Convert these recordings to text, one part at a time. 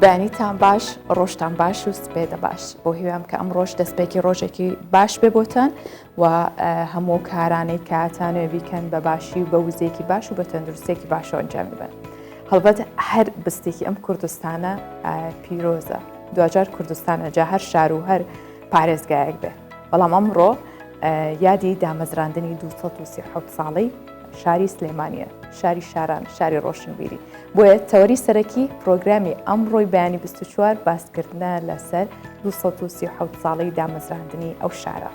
بەیانیتان باش، ڕۆژتان باش و سپێدە باش. بۆ هیوام کە ئەم ڕۆژ دەستپێکی ڕۆژێکی باش بێ بۆتان و هەموو کارانەی کاتانوێ بیکەن بە باشی و بە وزەیەکی باش و بە تەندروستێکی باشەوە ئەنجامی بن. هەڵبەت هەر بستێکی ئەم کوردستانە پیرۆزە دواجار کوردستانە جا هەر شار و هەر پارێزگایەک بێ بەڵام ئەمڕۆ یادی دامەزراندنی 237 ساڵەی شاری سلێمانیە شاری شاران شاری ڕۆشنبیری بۆیە تەوەری سەرەکی پرۆگرامی ئەمڕۆی بەیانی 24 باسکردنە لەسەر 237 ساڵەی دامەزراندنی ئەو شارە.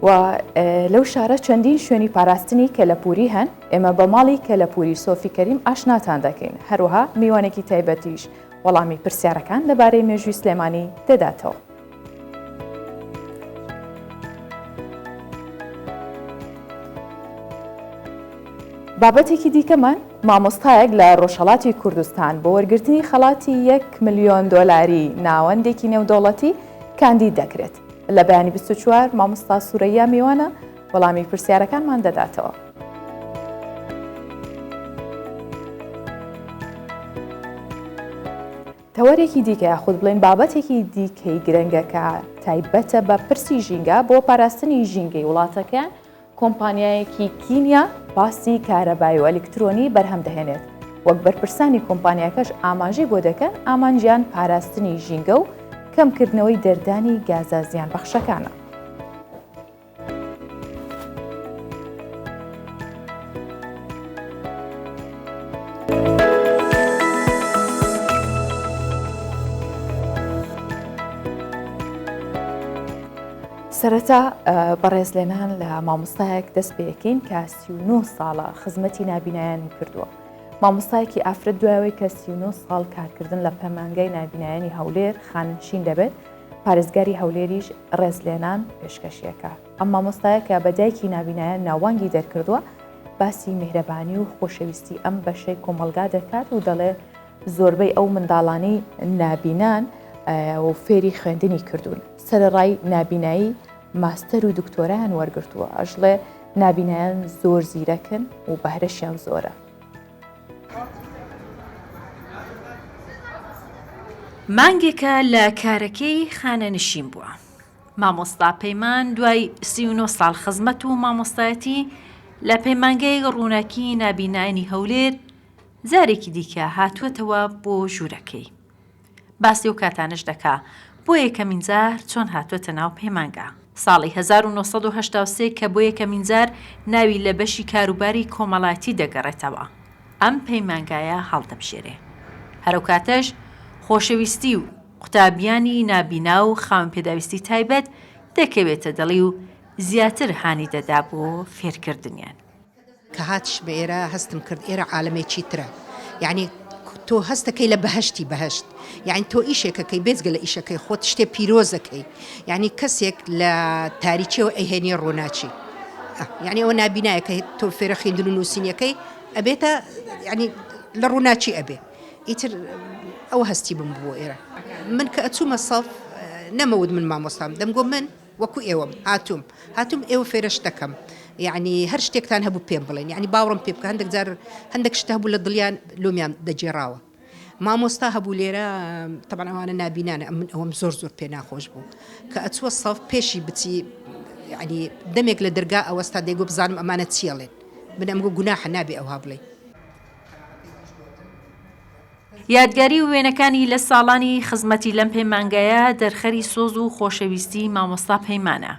و لەو شارە چەندین شوێنی پاراستنی کەلەپوری هەن، ئێمە بە ماڵی کەلەپوری سۆفی کەریم ئاشناتان دەکەین، هەروەها میوانێکی تایبەتیش وەڵامی پرسیارەکان لەبارەی مێژووی سلێمانی دەداتەوە. بابەتێکی دیکەمان مامۆستایەک لە ڕۆژهەڵاتی کوردستان بۆ وەرگرتنی خەڵاتی یەک ملیۆن دۆلاری ناوەندێکی نێودەوڵەتی کاندید دەکرێت. لە بەیانی 24 مامۆستا سورەیا میوانە وەڵامی پرسیارەکانمان دەداتەوە. تەوەرێکی دیکە یاخود بڵێین بابەتێکی دیکەی گرنگە کە تایبەتە بە پرسی ژینگە بۆ پاراستنی ژینگەی وڵاتەکەیان کۆمپانیایەکی کینیا پاسی کارەبای و ئەلیکترۆنی بەرهەم دەهێنێت وەک بەرپرسانی کۆمپانیاکەش ئاماژەی بۆ دەکەن ئامانجیان پاراستنی ژینگە و کەمکردنەوەی دەردانی گازە زیانبەخشەکانە. سەرەتا بەڕێزلێنان لە مامۆستایەک دەست پێەکەین کە 39 ساڵە خزمەتی نابینایانی کردووە. مامۆستایەکی ئافرەت دوایەوەی کە 39 ساڵ کارکردن لە پەمانگای نابینایانی هەولێر خاننشین دەبێت، پارێزگاری هەولێریش ڕێزلێنان پێشکەشیەکە. ئەم مامۆستایە کە بە دایکی نابینایان ناوبانگی دەرکردووە، باسی میهرەبانی و خۆشەویستی ئەم بەشەی کۆمەڵگا دەکات و دەڵێ زۆربەی ئەو منداڵانەی نابینان و فێری خوێندنی کردوون، سەرەڕای نابینایی ماستەر و دکتۆرایان وەرگرتووە، ئەشڵێ نابینایان زۆر زیرەکن و بەهرەشیان زۆرە. مانگێکە لە کارەکەی خانەنشین بووە. مامۆستا پەیمان دوای 39 ساڵ خزمەت و مامۆستایەتی لە پەیمانگای ڕووناکی نابینایانی هەولێر جارێکی دیکە هاتووەتەوە بۆ ژوورەکەی. باسی ئەو کاتانەش دەکا بۆ یەکەمین جار چۆن هاتووەتە ناو پەیمانگا. ساڵی 1983 کە بۆ یەکەمین جار ناوی لە بەشی کاروباری کۆمەڵایەتی دەگەڕێتەوە ئەم پەیمانگایە هەڵدەبژێرێ. هەر ئەو کاتەش خۆشەویستی و قوتابیانی نابینا و خاوەن پێداویستی تایبەت دەکەوێتە دڵی و زیاتر هانی دەدا بۆ فێرکردنیان. کە هاتیشمە ئێرە هەستم کرد ئێرە عالەمێکی ترە یانی تۆ هەستەکەی لە بەهەشتی بەهەشت یانی تۆ ئیشێکەکەی بێجگە لە ئیشەکەی خۆت شتێ پیرۆزەکەی یانی کەسێک لە تاریکیەوە ئەیهێنی ڕووناکی یانی ئەوە نابینایە کە تۆ فێرە خوێندن و نووسینیەکەی ئەبێتە یانی لە ڕووناکی ئەبێ ئیتر ئەوە هەستی بم بوو ئێرە من کە ئەچوومە سەف نەمەوت من مامۆستام دەمگۆ من وەکو ئێوەم هاتووم هاتووم ئێوە فێرە شتەکەم یەعنی هەر شتێکتان هەبوو پێم بڵێن یەعنی باوەڕم پێ بکە هەندێک جار هەندێک شت هەبوو لە دڵیان لۆمیان دەگێڕاوە مامۆستا هەبوو لێرە تەبعەن ئەوانە نابینانە من ئەوەم زۆر زۆر پێ ناخۆش بوو کە ئەچووە سەف پێشی بچی یەعنی دەمێک لە دەرگا ئەوەستا دەیگۆ بزانم ئەمانە چیەڵێن من ئەمگۆ گوناحە نابێ ئەوها بڵێ یادگاری و وێنەکانی لە ساڵانی خزمەتی لەم پەیمانگایە دەرخەری سۆز و خۆشەویستی مامۆستا پەیمانە.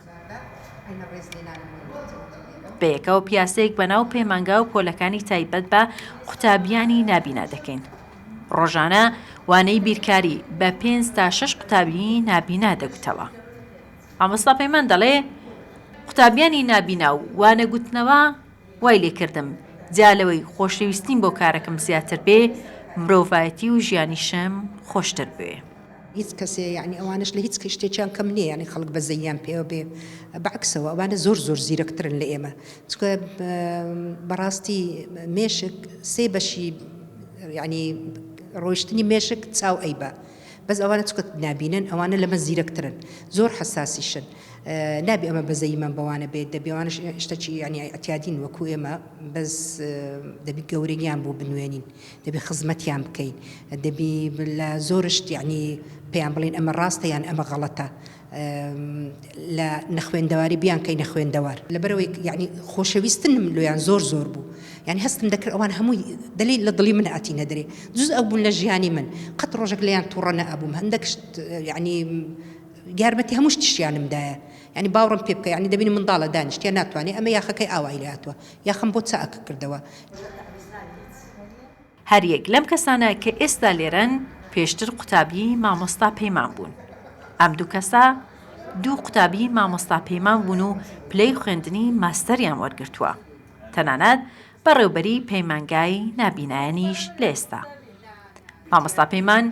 بەیەکەوە پیاسەیەک بەناو پەیمانگا و پۆلەکانی تایبەت بە قوتابیانی نابینا دەکەین. ڕۆژانە وانەی بیرکاری بە پێنج تا شەش قوتابیی نابینا دەگوتەوە. مامۆستا پەیمان دەڵێ، قوتابیانی نابینا و وانەگوتنەوە وای لێکردم جیا لەوەی خۆشەویستیم بۆ کارەکەم زیاتر بێ، مرۆڤایەتی و ژیانیشم خۆشتر بوێ. هیچ کەسێ یانی ئەوانەش لە هیچ شتێکیان کەم نییە یانی خەڵک بەزەییان پێوە بێ بە عەکسەوە ئەوانە زۆر زۆر زیرەکترن لە ئێمە چونکە بەڕاستی مێشک سێ بەشی یانی ڕۆیشتنی مێشک چاو ئەیبا. بەس ئەوانە چونکە نابینن ئەوانە لەمە زیرەکترن زۆر حەساسیشن نابێ ئەمە بەزەییمان بەوانە بێت دەبێ ئەوانەش شتەکی یانی ئیعتیادین وەکو ئێمە بەس دەبی گەورەیان بۆ بنوێنین دەبی خزمەتیان بکەین دەبی لە زۆرشت یانی پێیان بڵێین ئەمە ڕاستە یان ئەمە غەڵەتە لە نەخوێندەواری بیانکەینە خوێندەوار. لەبەرئەوەی یەعنی خۆشەویستنم لۆیان زۆر زۆر بوو یانی هەستم دەکرد ئەوان هەمووی دەلی لە دڵی من ئەتینە دەرێ جوزئەک بوون لە ژیانی من قەت ڕۆژێک لێیان توڕە نەئەبووم هەندەک شت یەعنی یارمەتی هەموو شتیشیانم دایە یانی باوڕم پێ بکە یانی دەبینی منداڵە دانیشتیە ناتوانێ ئەمە یاخەکەی ئاوای لێ هاتووە یاخەم بۆ چاک کردەوە. هەر یەک لەم کەسانە کە ئێستا لێرەن پێشتر قوتابیی مامۆستا پەیمان بوون. ئەم دوو کەسە دوو قوتابیی مامۆستا پەیمان بوون و پلەی خوێندنی ماستەریان وەرگرتووە. تەنانەت بەڕێوبەری پەیمانگای نابینایانیش لە ئێستا. مامۆستا پەیمان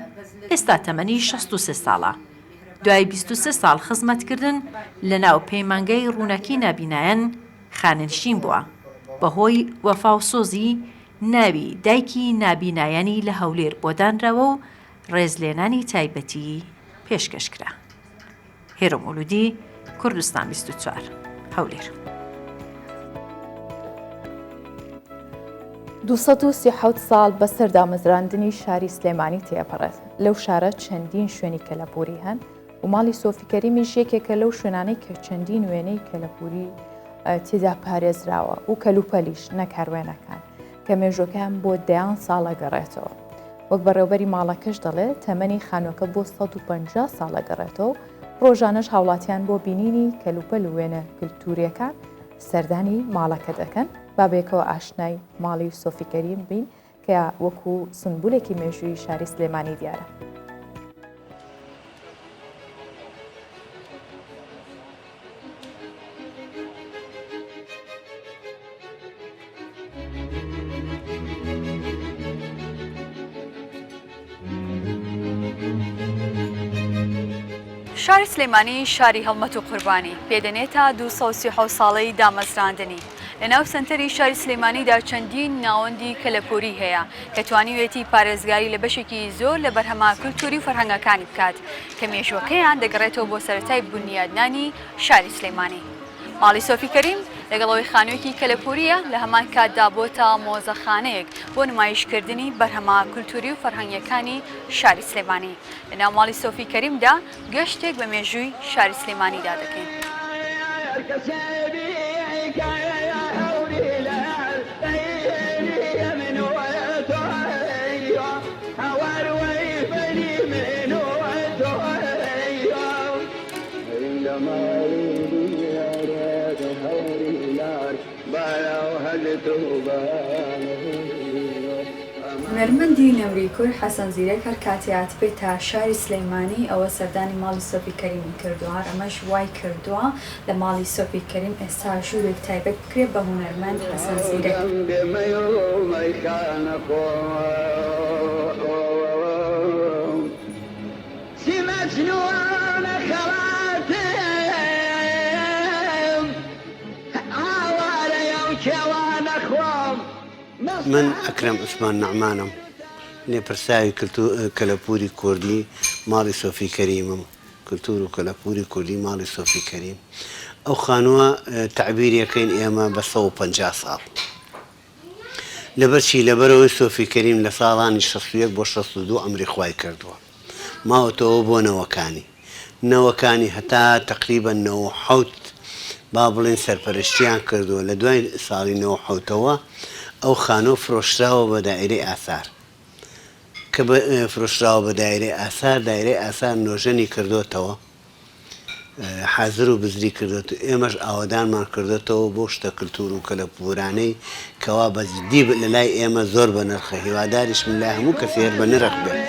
ئێستا تەمەنی 63 ساڵە. دوای 23 ساڵ خزمەتکردن لەناو پەیمانگای ڕووناکی نابینایان خانەنشین بووە. بەهۆی وەفا و سۆزی ناوی دایکی نابینایانی لە هەولێر بۆ دانراوە و ڕێزلێنانی تایبەتی پێشکەش کرا. هێرۆ مولودی، کوردستان 24، هەولێر. 237 ساڵ بەسەر دامەزراندنی شاری سلێمانی تێپەڕێت لەو شارە چەندین شوێنی کەلەپوری هەن و ماڵی سۆفی کەریمیش یەکێکە لەو شوێنانەی کە چەندین وێنەی کەلەپوری تێدا پارێزراوە و کەلوپەلیش نەک هەر وێنەکان کە مێژوەکەیان بۆ دەیان ساڵ ئەگەڕێتەوە. وەک بەڕێوبەری ماڵەکەش دەڵێت تەمەنی خانووەکە بۆ 150 ساڵ ئەگەڕێتەوە و ڕۆژانەش هاوڵاتیان بۆ بینینی کەلوپەل و وێنە کلتوریەکان سەردانی ماڵەکە دەکەن. با بەیەکەوە ئاشنای ماڵی سۆفی کەریم بین کە وەکو سونبولێکی مێژووی شاری سلێمانی دیارە. شاری سلێمانی شاری هەڵمەت و قوربانی پێدەنێتە 237 ساڵەی دامەزراندنی. لەناو سەنتەری شاری سلێمانیدا چەندین ناوەندی کەلەپووری هەیە کە توانیویەتی پارێزگاری لە بەشێکی زۆر لە بەرهەمە کولتووری و فەرهەنگەکانی بکات کە مێژووەکەیان دەگەڕێتەوە بۆ سەرەتای بونیادنانی شاری سلێمانی. ماڵی سۆفی کەریم لەگەڵ ئەوەی خانوویەکی کەلەپوورییە لە هەمان کاتدا بۆتە مۆزەخانەیەک بۆ نمایشکردنی بەرهەمە کولتووری و فەرهەنگییەکانی شاری سلێمانی. لەناو ماڵی سۆفی کەریمدا گەشتێک بە مێژووی شاری سلێمانیدا دەکەین. هونەرمەندی نەمری کورد حەسەن زیرەک هەر کاتێ هاتبێتە شاری سلێمانی ئەوە سەردانی ماڵی سۆفی کەریمی کردووە هەر ئەمەش وای کردووە لە ماڵی سۆفی کەریم ئێستا ژوورێک تایبەت بکرێت بە هونەرمەند حەسەن زیرەک. من ئەکرەم عوسمان نەعمانم، لێپرسراوی کەلەپووری کوردی ماڵی سۆفی کەریمم، کلتور و کەلەپووری کوردی ماڵی سۆفی کەریم. ئەو خانووە تەعبیری ئەکەین ئێمە بە 150 ساڵ. لەبەر چی؟ لەبەرئەوەی سۆفی کەریم لە ساڵانی 61 بۆ 62 ئەمری خوای کردووە. ماوەتەوە بۆ نەوەکانی. نەوەکانی هەتا تەقریبەن 97 با بڵێین سەرپەرشتیان کردووە. لە دوای ساڵی نەوەحەوتەوە ئەو خانووە فرۆشراوە بە دائیرەی ئاسار. کە فرۆشراوە بە دایرەی ئاسار، دایرەی ئاسار نۆژەنی کردۆتەوە، حازر و بزری کردۆتەوە، ئێمەش ئاوەدانمان کردۆتەوە بەو شتە کلتور و کەلەپوورانەی کەوا بە جدی لە لای ئێمە زۆر بە نرخە، هیواداریشم لای هەموو کەسێ هەر بە نرخ بێت.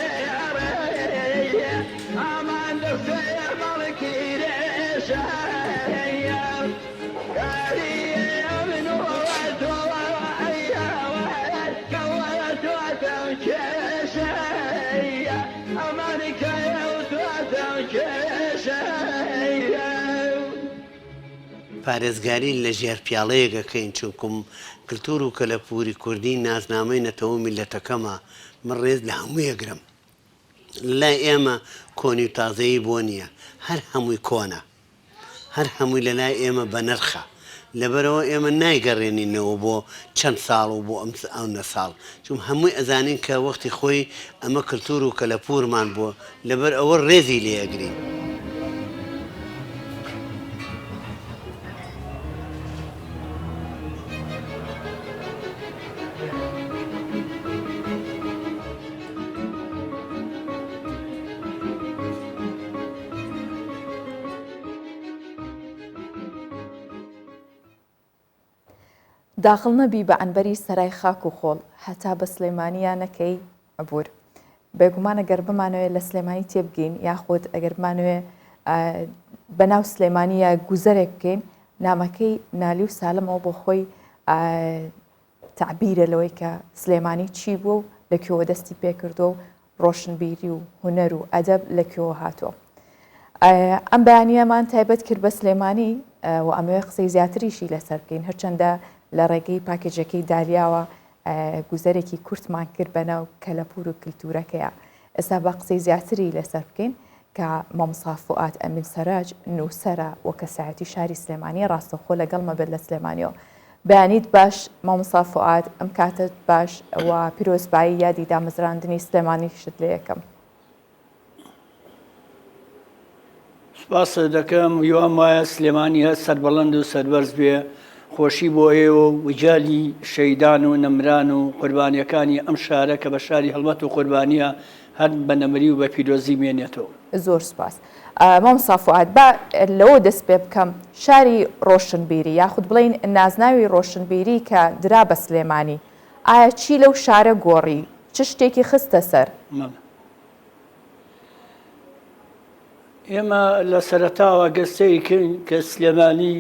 پارێزگاری لە ژێر پیاڵەیەک ئەکەین چونکم کلتور و کەلەپوری کوردی نازنامەی نەتەوە و میللەتەکەمە من ڕێز لە هەمووی ئەگرم. لای ئێمە کۆنی و تازەیی بۆ نییە، هەر هەمووی کۆنە. هەر هەمووی لە لای ئێمە بەنرخە. لەبەرئەوە ئێمە نایگەڕێنینەوە بۆ چەند ساڵ و بۆ ئەم ئەونە ساڵ. چون هەمووی ئەزانین کە وەختی خۆی ئەمە کلتور و کەلەپوورمان بووە، لەبەر ئەوە ڕێزی لێ ئەگرین. داخڵ نەبی بە عەنبەری سەرای خاک و خۆڵ هەتا بە سلێمانیا نەکەی عبور. بێگومان ئەگەر بمانەوێت لە سلێمانی تێبگەین یاخود ئەگەر بمانەوێ بەناو سلێمانیە گوزەرێک بکەین نامەکەی نالی و سالمەوە بۆ خۆی تەعبیرە لەوەی کە سلێمانی چی بووە و لە کوێوە دەستی پێکردووە و ڕۆشنبیری و هونەر و ئەدەب لە کوێوە هاتووە. ئەم بەیانییەمان تایبەت کرد بە سلێمانی و ئەمەوێ قسەی زیاتریشی لەسەر بکەین هەرچەندە لە ڕێگەی پاکێجەکەی دالیاوە گوزەرێکی کورتمان کرد بەناو کەلەپوور و کللتورەکەیە ئێستا با قسەی زیاتری لەسەر بکەین کە مامۆستا فوئاد ئەمین سەراج نووسەرە و کەسایەتی شاری سلێمانیە ڕاستەوخۆ لەگەڵمە بێت لە سلێمانیەوە. بەیانیت باش مامۆستا فوئاد، ئەم کاتەت باش و پیرۆزبایی یادی دامەزراندنی سلێمانیشت لێ یەکەم. سوپاست دەکەم، هیوام وایە سلێمانی هەر سەربەڵند و سەربەرز بێ، خۆشی بۆ ئێوە و وجالی شەهیدان و نەمران و قوربانیەکانی ئەم شارە کە بە شاری هەڵمەت و قوربانیە هەر بە نەمری و بە پیرۆزی مێنێتەوە. زۆر سوپاس مامۆستا فوئاد با لەوە دەست پێ بکەم شاری ڕۆشنبیری یاخود بڵێین نازناوی ڕۆشنبیری کە درا بە سلێمانی ئایا چی لەو شارە گۆڕی چ شتێکی خستە سەر؟ ئێمە لە سەرەتاوە گەر سەیر کەین کە سلێمانی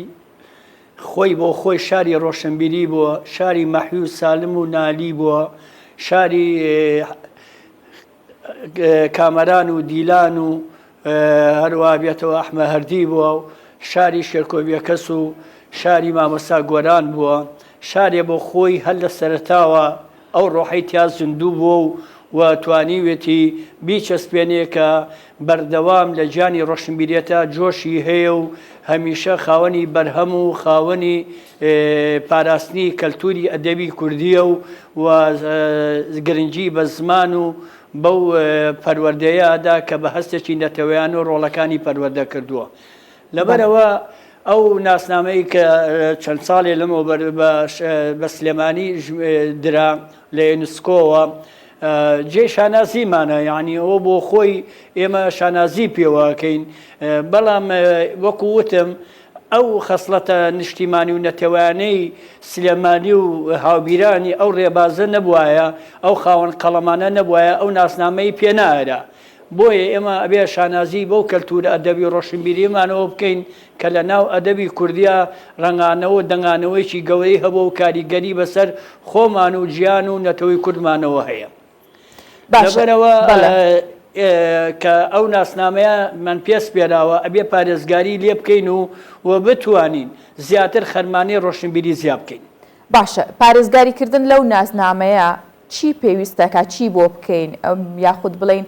خۆی بۆ خۆی شاری ڕۆشنبیری بووە، شاری مەحوی و سالم و نالی بووە، شاری کامەران و دیلان و هەروە بێتەوە ئەحمە هەردی بووە و شاری شێرکۆ بێکەس و شاری مامۆستا گۆران بووە، شارێ بۆ خۆی هەر لە سەرەتاوە ئەو ڕۆحەی تیا زیندوو بووە و و توانیوێتی بیچەسپێنێ کە بەردەوام لە گیانی ڕۆشنبیریەتا جۆشی هەیە و هەمیشە خاوەنی بەرهەم و خاوەنی پاراستنی کەلتوری ئەدەبی کوردیە و و گرنگی بە زمان و بەو پەروەردەیە ئەدا کە بە هەستێکی نەتەوەیانە ڕۆڵەکانی پەروەردە کردووە. لەبەرئەوە ئەو ناسنامەی کە چەند ساڵێ لەمەوبەر بە سلێمانی درا لە یونسکۆوە جێی شانازیمانە یعنی ئەوە بۆ خۆی ئێمە شانازی پێوەکەین بەڵام وەکو وتم ئەو خەسڵەتە نیشتیمانی و نەتەوانەی سلێمانی و هاوبیرانی ئەو ڕێبازە نەبوایە ئەو خاوەن قەڵەمانە نەبوایە ئەو ناسنامەی پێنارا بۆیە ئێمە ئەبێ شانازی بەو کەلتوورە ئەدەبی و ڕۆشنبیرییەمانەوە بکەین کە لە ناو ئەدەبی کوردیا ڕەنگانەوە و دەنگانەوەیەکی گەورەی هەبووە و کاریگەری بەسەر خۆمان و جیان و نەتەوەی کوردمانەوە هەیە. باشە، لەبەرئەوە بەڵێ. کە ئەو ناسنامەیە مان پێ سپێراوە ئەبێ پارێزگاری لێ بکەین و و بتوانین زیاتر خەرمانەی ڕۆشنبیری زیا بکەین. باشە، پارێزگاری کردن لەو ناسنامەیە چی پێویستەکا چی بۆ بکەین یاخود بڵێین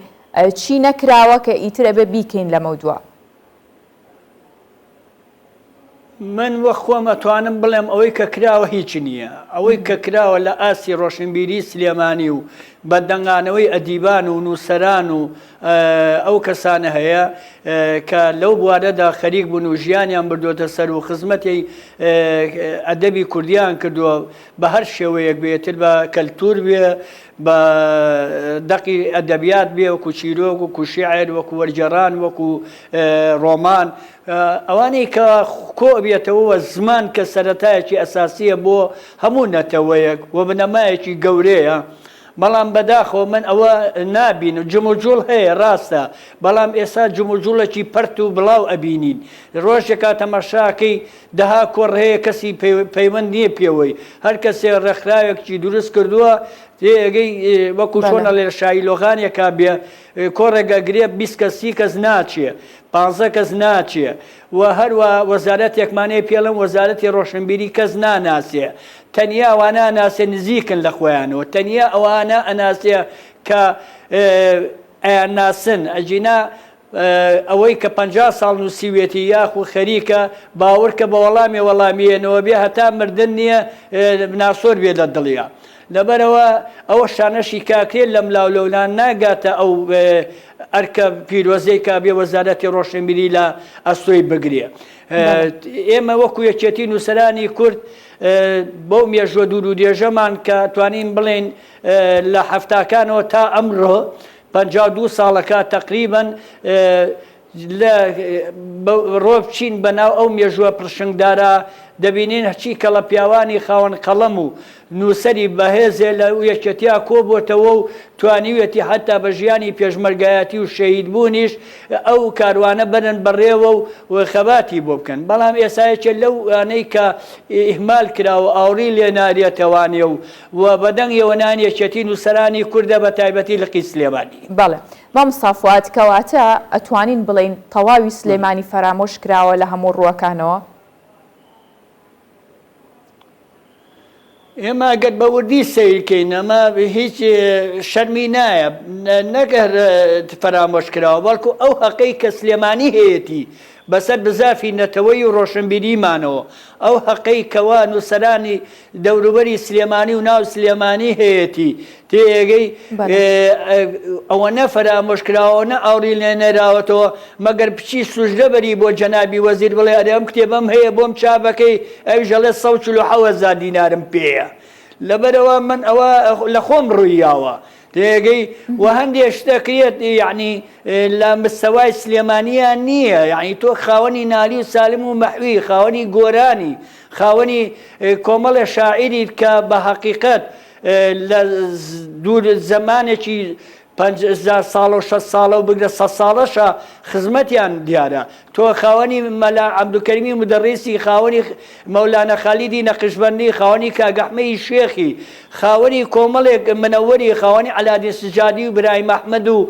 چی نەکراوە کە ئیتر ئەبێ بیکەین لەمەودوا؟ من وەک خۆم ئەتوانم بڵێم ئەوەی کە کراوە هیچ نییە. ئەوەی کە کراوە لە ئاستی ڕۆشنبیری سلێمانی و بە دەنگانەوەی ئەدیبان و نووسەران و ئەو کەسانە هەیە کە لەو بوارەدا خەریک بوون و ژیانیان بردۆتە سەر و خزمەتی ئەدەبی کوردیان کردووە بە هەر شێوەیەک بێ ئیتر بە کەلتوور بێ، بە دەقی ئەدەبیات بێ وەکوو چیرۆک، وەکوو شیعر، وەکوو وەرگێڕان، وەکوو ڕۆمان، ئەوانەی کە کۆ ئەبێتەوە و زمان کە سەرەتایەکی ئەساسییە بۆ هەموو نەتەوەیەک و بنەمایەکی گەورەیە، بەڵام بەداخەوە من ئەوە نابینم، جموجوڵ هەیە ڕاستە، بەڵام ئێستا جموجوڵێکی پەرت و بڵاو ئەبینین، ڕۆژێکا تەماشاکەی دەها کۆڕ هەیە کەسی پەیوەند نییە پێوەی، هەر کەسێ ڕێکخراوێکی دروست کردووە تێئەگەی وەکو چۆن ئەڵێ لە شایی لۆغانێکا بێ کۆڕێک ئەگرێ 20 کەس 30 کەس ناچێ پانزە کەس ناچێ و هەروە وەزارەتێکمان هەیە پێڵێن وەزارەتی ڕۆشنبیری کەس ناناسێ تەنیا ئەوانە ئەناسێ نزیکن لە خۆیانەوە تەنیا ئەوانە ئەناسێ کە. ئەیانناسن، ئەگینا ئەوەی کە 50 ساڵ نووسیوێتی یاخو خەریکە باوەڕکە بە وەڵامێ وەڵامیێنەوە بێ هەتا مردن نییە ناسۆر بێ لە دڵیا. لەبەرئەوە ئەوە شتانەشی کاکرێ لەملاو لەولا ناگاتە ئەو ئەرکە پیرۆزەی کە بێ وەزارەتی ڕۆشنبیری لە ئەستۆی بگرێ. ئێمە وەکو یەکێتی نووسەرانی کورد بەو مێژوە دوور و درێژەمان کە توانین بڵێین لە حەفتاکانەوە تا ئەمڕۆ 52 ساڵەکە تەقریبەن لە ڕۆ بچین بە ناو ئەو مێژووە پڕشنگدارە، دەبینین هەرچی کەڵە پیاوانی خاوەن قەڵەم و نووسەری بەهێزێ لە یەکێتیا کۆبۆتەوە و توانیویەتی حەتا بە ژیانی پێشمەرگایەتی و شەهید بوونیش ئەو کاروانە بەرن بەڕێوە و خەباتی بۆ بکەن. بەڵام ئێستا یەکێ لەو انەی کە ئیهمال کراوە ئاوڕی لێ نارێتەوانێ و و بەدەنگیەوە نان یەکێتی نووسەرانی کوردە بە تایبەتی لقی سلێمانی. بەڵێ. مامۆستا فوئاد کەواتە ئەتوانین بڵێین تەواوی سلێمانی فەرامۆش کراوە لە هەموو ڕووەکانەوە؟ ئێمە ئەگەر بە وردی سەیر کەین ئەمە هیچ شەرمی نایە نەک هەر فەرامۆش کراوە بەڵکو ئەو هەقەی کە سلێمانی هەیەتی بەسەر بزافی نەتەوەی و ڕۆشنبیریمانەوە ئەو هەقەی کەوا نووسەرانی دەوروبەری سلێمانی و ناو سلێمانی هەیەتی تێگەی ئەوەنە فەرامۆش کراوە ئەوەنە ئاوڕی لێ نەراوەتەوە مەگەر بچی سوژدە بەری بۆ جەنابی وەزیر بڵێ ئەرێ ئەم کتێبەم هەیە بۆم چاپەکەی ئەویش ئەڵێ 147 هەزار دینارم پێیە لەبەرئەوە من ئەوە لە خۆم ڕووی یاوە تێگەی و هەندێ شت دەکرێت یعنی لە مستەوای سلێمانیان نییە یعنی تۆ خاوەنی نالی و سالم و مەحوی خاوەنی گۆرانی خاوەنی کۆمەڵێ شاعیریت کە بە هەقیقەت لە دوور زەمانێکی 50 ساڵە و 6 ساڵە و بگرە 100 ساڵەشە خزمەتیان دیارە تۆ خاوەنی مەلا عەبدولکەریمی مودەڕیسی، خاوەنی مەولانا خالیدی نەقشبەندی، خاوەنی کاک ئەحمەی شێخی، خاوەنی کۆمەڵێک منەوەری، خاوەنی عەلادین سجادی و برایم ئەحمەد و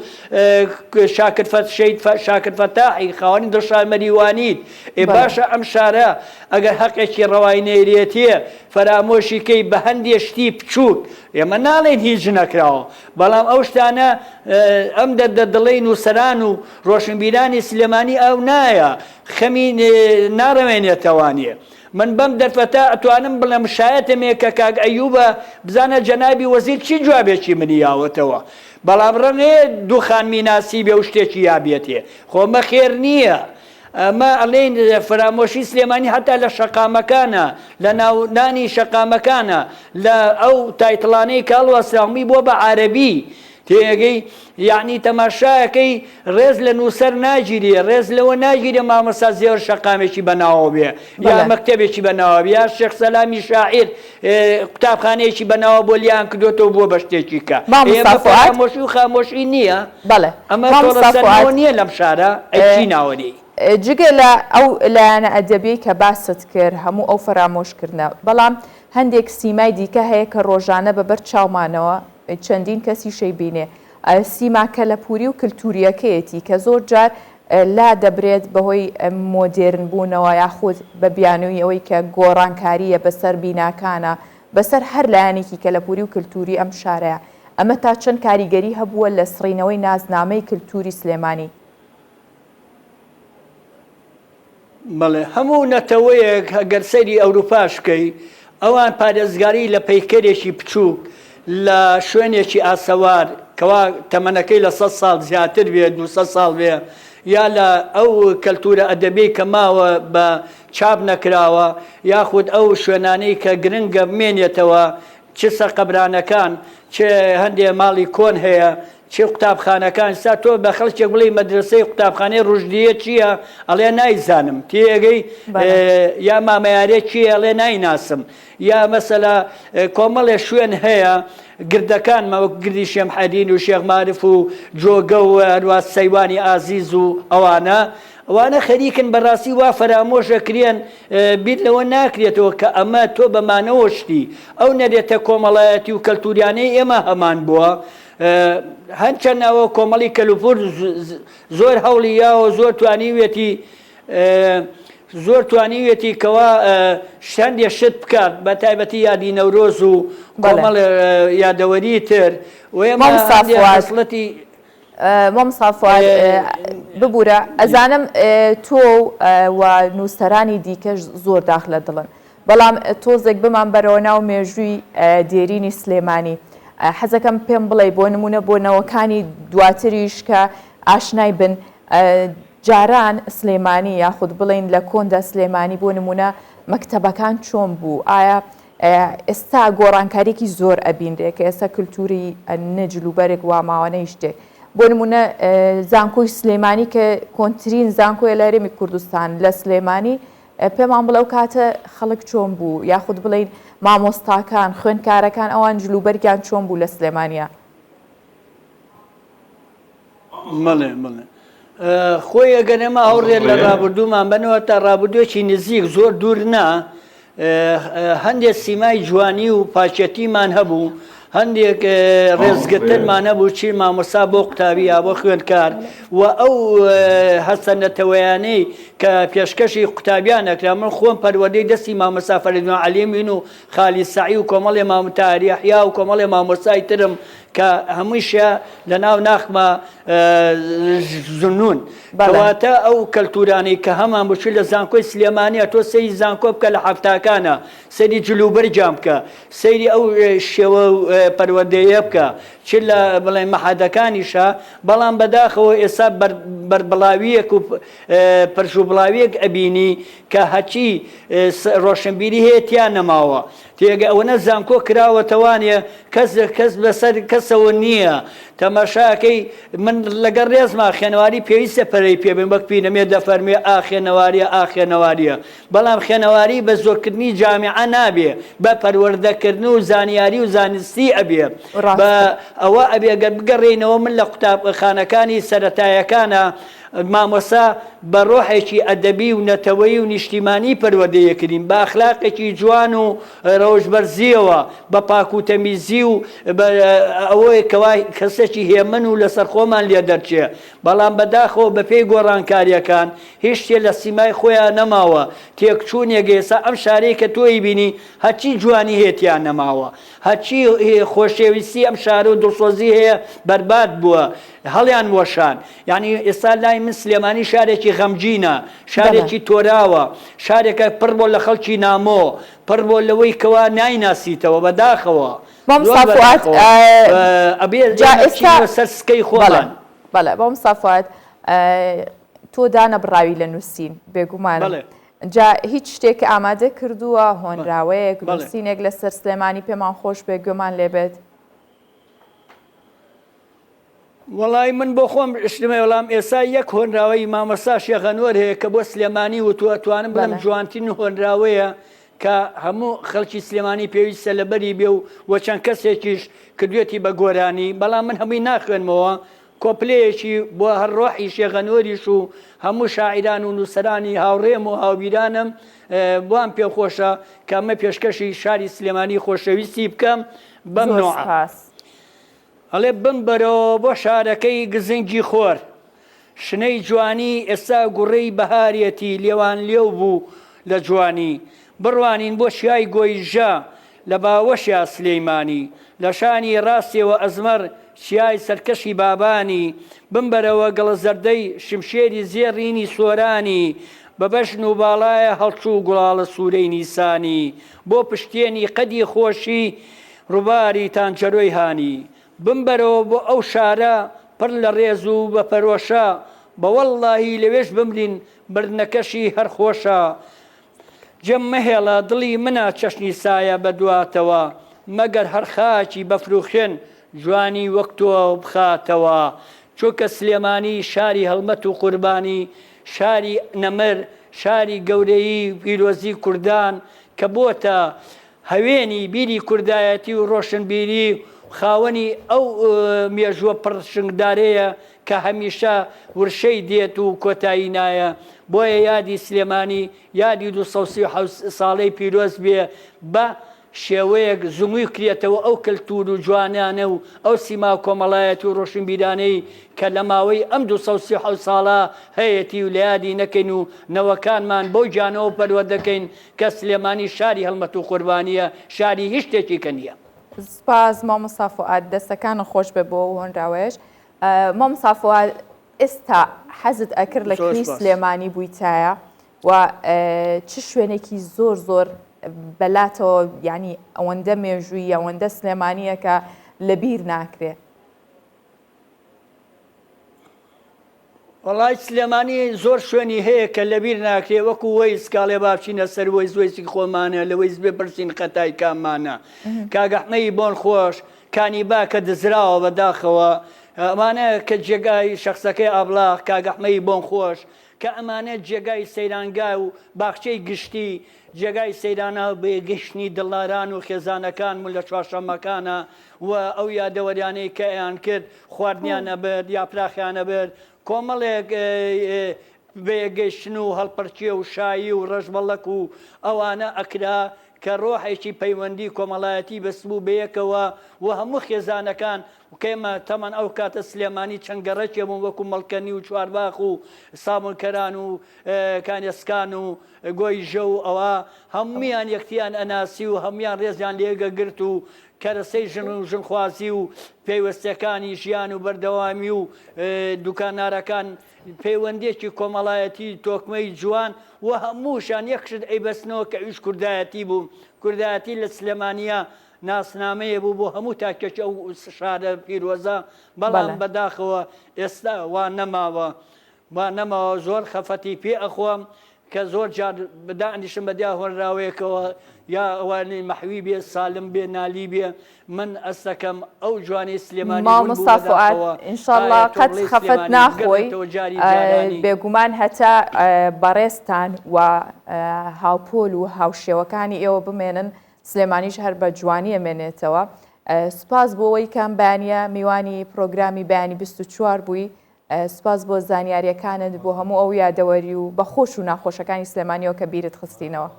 شاکر شەهید شاکر فەتاحی، خاوەنی دڵشاد مەریوانیت. ئێ باشە ئەم شارە ئەگەر هەقێکی ڕەوای نەیرێتێ فەرامۆشی کەی بە هەندێ شتی بچووک، ئێمە ناڵێین هیچ نەکراوە، بەڵام ئەو شتانە ئەم دەردە دڵەی نووسەران و ڕۆشنبیرانی سلێمانی ئەو نایە خەمی ناڕەوێنێتەوانێ. من بەم دەرفەتە ئەتوانم بڵێم شایەتم ێ کە کاک ئەیوبە بزانە جەنابی وەزیر چی جوابێکی منی یاوەتەوە. بەڵام ڕەنگە دوو خانمی ناسیبێ و شتێکی یابێتێ. خۆ مە خێر نییە. ئەمە ئەڵێین فەرامۆشی سلێمانی هەتا لە شەقامەکانە، لە ناونانی شەقامەکانە، لە ئەو تایتڵانەی کە هەڵواسراومی بووە بە عارەبی. تێگەی؟ یەعنی تەماشایەکەی ڕێز لە نووسەر ناگیرێ، ڕێز لەوە ناگیرێ مامۆستا زێوەر شەقامێکی بە ناوە بێ، یا مەکتەبێکی بە ناوە بێ، یا شێخ سەلامی شاعیر قوتابخانەیەکی بە ناوە بۆ لیان کردۆتەوە بووە بە شتێکی کە. مامۆستا ئێمە فوئاد. فەرامۆشی و خامۆشی نییە. بەڵێ. ئەمە مامۆستا تۆڵە فوئاد. سەندنەوە نییە لەم شارە، ئەی چی ناوە نێی؟ جگە لە ئەو لایەنە ئەدەبیەی کە باست کرد، هەموو ئەو فەرامۆشکردنە، بەڵام هەندێک سیمای دیکە هەیە کە ڕۆژانە بە بەر چاومانەوە چەندین کەسیش ئەیبینێ، سیما کەلەپووری و کلتوورییەکەیەتی کە زۆر جار لا دەبرێت بەهۆی مۆدێرن بوونەوە یاخود بە بیانووی ئەوەی کە گۆڕانکارییە بەسەر بیناکانە، بەسەر هەر لایەنێکی کەلەپووری و کلتووری ئەم شارەیە. ئەمە تا چەند کاریگەری هەبووە لە سڕینەوەی نازنامەی کلتووری سلێمانی؟ بەڵێ هەموو نەتەوەیەک ئەگەر سەیری ئەوروپاش بکەی ئەوان پارێزگاری لە پەیکەرێکی بچووک لە شوێنێکی ئاسەوار کەوا تەمەنەکەی لە سە ساڵ زیاتر بێ 200 ساڵ بێ یا لە ئەو کەلتورە ئەدەبی کە ماوە بە چاپ نەکراوە یاخود ئەو شوێنانەی کە گرنگە بمێنێتەوە چ سەرقەبرانەکان چ هەندێ ماڵی کۆن هەیە چ قوتابخانەکان سا تۆ بە خەڵکێک بڵێی مەدرەسەی قوتابخانەی ڕوشدیە چییە ئەڵێ نایزانم تێگەی یا مامەیارێ کێیە ئەڵێ نایناسم یا مەسەلا کۆمەڵێ شوێن هەیە گردەکان وەک گردی شێمحەدین و شێخ مارف و جۆگە و هەروە سەیوانی ئازیز و ئەوانە ئەوانە خەریکن بەڕاستی وا فەرامۆش ئەکرێن بیر لەوە ناکرێتەوە کە ئەمە تۆ بە مانەوە شتی ئەو نەرێتە کۆمەڵایەتی و کەلتوریانەی ئێمە هەمان بووە هەرچەند ئەوە کۆمەڵی کەلوپور زۆر هەوڵی یاوە زۆر توانیویەتی زۆر توانیویەتی کەوا هەندێ شت بکات بە تایبەتی یادی نەورۆز و کۆمەڵ یادەوەری تر و ئێمە مامۆستا فواد خەسڵەتی. مامۆستا فواد ببورە ئەزانم تۆ و نووسەرانی دیکەش زۆر داخ لە دڵن بەڵام تۆزێک بمان بەرەوە ناو مێژووی دێرینی سلێمانی حەزەکەم پێم بڵێ بۆ نمونە بۆ نەوەکانی دواتریش کە ئاشنای بن جاران سلێمانی یاخود بڵین لە کۆندا سلێمانی بۆ نمونە مەکتەبەکان چۆن بوو ئایا ئێستا گۆڕانکاریەکی زۆر ئەبینرێ کە ئێستا کلتوری نە جلوبەرگ وا ماوە نە هیچ شتێک بۆ نمونە زانکۆی سلێمانی کە کۆنترین زانکۆیە لە هەرێمی کوردستان لە سلێمانی پێمان بڵێ ئەو کاتە خەڵک چۆن بوو یاخود بڵین مامۆستاکان خوێندکارەکان ئەوان جلوبەرگیان چۆن بوو لە سلێمانیا؟ بەڵێ بەڵێ خۆی ئەگەر ئێمە هەوڕێ لە ڕابردوومان بنەوە تا ڕابردوویەکی نزیک زۆر دوور نا هەندێک سیمای جوانی و پاکێتیمان هەبوو هەندێک ڕێزگرتنمان هەبوو چی مامۆسا بۆ قوتابی یا بۆ خوێندکار و ئەو هەستە نەتەوەیانەی کە پێشکەشی قوتابیان ئەکرا من خۆم پەروەردەی دەستی مامۆستا فەریدون عەلیمین و خالی سەعی و کۆمەڵێ مامۆتاری یەحیا و کۆمەڵێ مامۆستای ترم کە هەموویشە لە ناو ناخما زنون کەواتە ئەو کەلتورانەی کە هەمان بوو چ لە زانکۆی سلێمانیە تۆ سەیری زانکۆ بکە لە حەفتاکانە سەیری جلوبەرگیان بکە سەیری ئەو شێوە پەروەردەیە بکە چ لە بڵێن مەحادەکانیشە بەڵام بەداخەوە ئێستا بەربڵاویەک و پرژ و بڵاویەک ئەبینی کە هەچی ڕۆشنبیری هەیە تیا نەماوە تێگە ئەوەنە زانکۆ کراوەتەوانێ کەس کەس بەسەر کەسەوە نییە تەماشاکەی من لەگەڵ ڕێزما خوێنەواری پێویستە پەرەی پێ بن وەک پیرەمێرد دەفەرموێ ئا خوێنەواریە ئا خوێنەواریە بەڵام خوێنەواری بە زۆرکردنی جامیعە نابێ بە پەروەردەکردن و زانیاری و زانستی ئەبێ بە ئەوە ئەبێ گەر بگەڕێینەوە من لە قوتابخانەکانی سەرەتایەکانە مامۆستا بە ڕۆحێکی ئەدەبی و نەتەوەیی و نیشتیمانی پەروەردەی ئەکردین، بە ئەخلاقێکی جوان و ڕەوشتبەرزییەوە، بە پاک و تەمیزی و بە ئەوەی کەوا کەسێکی هێمن و لەسەرخۆمان لێ دەرچێ. بەڵام بەداخەوە بەپێی گۆڕانکارییەکان هیچ شتێ لە سیمای خۆیا نەماوە، تێکچوونێک ئێستا ئەم شارەی کە تۆ ئەیبینی هەرچی جوانی هەیە تیا نەماوە، هەرچی خۆشەویستی ئەم شارە و دڵسۆزی هەیە بەرباد بووە، هەڵیان وەشان. یانی ئێستا لای من سلێمانی شارێکی غەمگینە، شارێکی تۆراوە، شارێکە پڕ بۆ لە خەڵکی نامۆ، پڕ بۆ لەوەی کەوا نایناسیتەوە، بەداخەوە، مامۆستا زۆر فوئاد بەداخەوە. ئەبێ جا ئێمە ئێستا بچینەوە سەر سکەی بەڵێ خۆمان. بەڵێ مامۆستا فوئاد تۆ دانەبڕاوی لە نووسین بێگومانم بەڵێ. جا هیچ شتێک ئامادە کردووە هۆنراوەیەک بەڵێ. نووسینێک لەسەر سلێمانی پێمان خۆش بێ گوێمان لێ بێت؟ وەڵای من بۆ خۆم شتم هەیە بەڵام ئێستا یەک هۆنراوەی مامۆستا شێخ ئەنوەر هەیە کە بۆ سلێمانی وتووە توانم بڵێم بەڵێ. جوانترین هۆنراوەیە کە هەموو خەڵکی سلێمانی پێویستە لەبەری بێ و وە چەند کەسێکیش کردوێتی بە گۆرانی بەڵام من هەمووی ناخوێنمەوە کۆپلەیەکی بۆ هەر ڕۆحی شێخ ئەنوەریش و هەموو شاعیران و نووسەرانی هاوڕێم و هاوبیرانم بۆم پێخۆشە کە ئەمە پێشکەشی شاری سلێمانی خۆشەویستی بکەم بەم زۆر نۆعە. سوپاس. ئەڵێ بمبەرەوە بۆ شارەکەی گزنگی خۆر. شنەی جوانی ئێستا گوڕەی بەهارێتی لێوانلێو بوو لە جوانی. بڕوانین بۆ چیای گۆیژە لە باوەشیا سلێمانی. لە شانی ڕاستێوە ئەزمەڕ چیای سەرکەشی بابانی. بمبەرەوە گەڵەزەردەی شمشێری زێڕینی سۆرانی. بە بەژن و باڵایە هەڵچوو گوڵاڵە سوورەی نیسانی. بۆ پشتێنی قەدی خۆشی ڕووباری تانجەرۆی هانی بمبەرەوە بۆ ئەو شارە پڕ لە ڕێز و بە پەرۆشە بە وەڵڵاهی لەوێش بمرین مردنەکەشی هەر خۆشە جێم مەهێڵە دڵی منە چەشنی سایە بە دواتەوە مەگەر هەر خاکی بەفر و خوێن جوانی وەک تۆ بخاتەوە چونکە سلێمانی شاری هەڵمەت و قوربانی شاری نەمر شاری گەورەیی و پیرۆزی کوردان کە بۆتە هەوێنی بیری کوردایەتی و ڕۆشنبیری و خاوەنی ئەو مێژووە پڕشنگدارەیە کە هەمیشە ورشەی دێت و کۆتایی نایە، بۆیە یادی سلێمانی یادی 237 ساڵەی پیرۆز بێ بە شێوەیەک زنگوی کرێتەوە ئەو کەلتور و جوانیانە و ئەو سیما کۆمەڵایەتی و ڕۆشنبیرانەی کە لە ماوەی ئەم 237 ساڵە هەیەتی و لە یادی نەکەین و نەوەکانمان بەو گیانەوە پەروەردەکەین کە سلێمانی شاری هەڵمەت و قوربانییە، شاری هیچ شتێکی کە نییە. سوپاس مامۆستا فوئاد دەستەکانت خۆش بێت بۆ ئەو هۆنراوەیەش. مامۆستا فواد ئێستا حەزت ئەکرد لە کوێی سلێمانی بوویتایە و چ شوێنێکی زۆر زۆر بەلاتەوە یعنی ئەوەندە مێژووی ئەوەندە سلێمانیە کە لەبیر ناکرێ؟ وەڵای سلێمانی زۆر شوێنی هەیە کە لەبیر ناکرێ وەکو وەیس کاڵێ با بچینە سەر وەیس وەیسی خۆمانە لە وەیس بپرسین خەتای کامانە کاک ئەحمەی بۆن خۆش کانی با کە دزراوە بەداخەوە ئەمانە کە جێگای شەخسەکەی ئابڵاخ کاک ئەحمەی بۆن خۆش کە ئەمانە جێگای سەیرانگا و باخچەی گشتی جێگای سەیرانە بێگەشتنی دڵداران و خێزانەکان بوون لە چوارشەممەکانە و ئەو یادەوەریانەی کە ئەیان کرد خواردنیان ئەبرد یاپراخیان ئەبرد کۆمەڵێک بەیەکگەیشتن و هەڵپەرکێ و شایی و ڕەشبەڵەک و ئەوانە ئەکرا کە ڕۆحێکی پەیوەندی کۆمەڵایەتی بەستبوو بەیەکەوە و هەموو خێزانەکان کە ئێمە تەمان ئەو کاتە سلێمانی چەند گەڕەکێ بوون وەکو مەڵکەنی و چوارباخ و سابونکەران و کانێسکان و گۆیژە و ئەوە هەموویان یەکتیان ئەناسی و هەموویان ڕێزیان لێگەگرت و کەرەسەی ژن و ژنخوازی و پەیوەستیەکانی ژیان و بەردەوامی و دوکانارەکان پەیوەندیەکی کۆمەڵایەتی تۆکمەی جوان و هەمووشیان یەک شت ئەیبەستنەوە کە ئەویش کوردایەتی بوو کوردایەتی لە سلێمانیە ناسنامەیە بوو بۆ هەموو تاکێکی ئەو شارە پیرۆزە بەڵام بەداخەوە ئێستا وا نەماوە وا نەماوە زۆر خەفەتی پێ ئەخۆم کە زۆر جار دائەنیشم بە دیار هۆنراوەیەکەوە یا ئەوانەی مەحوی بێ سالم بێ نالی بێ من ئەستەکەم ئەو جوانەی سلێمانی ون بوو مامۆستا فوئاد بەداخەوە ئینشەڵا ئایا تۆ قەت بڵێی خەفەت سلێمانی ناخۆی بگەڕێتەوە جاری جارانی؟ بێگومان هەتا بەڕێزتان و هاوپۆل و هاوشێوەکانی ئێوە بمێنن سلێمانیش هەر بە جوانی ئەمێنێتەوە سوپاس بۆ ئەوەی کە ئەم بەیانیە میوانی پرۆگرامی بەیانی 24 بووی سوپاس بۆ زانیاریەکانت بۆ هەموو ئەو یادەوەری و بە خۆش و ناخۆشەکانی سلێمانیەوە کە بیرت خستینەوە.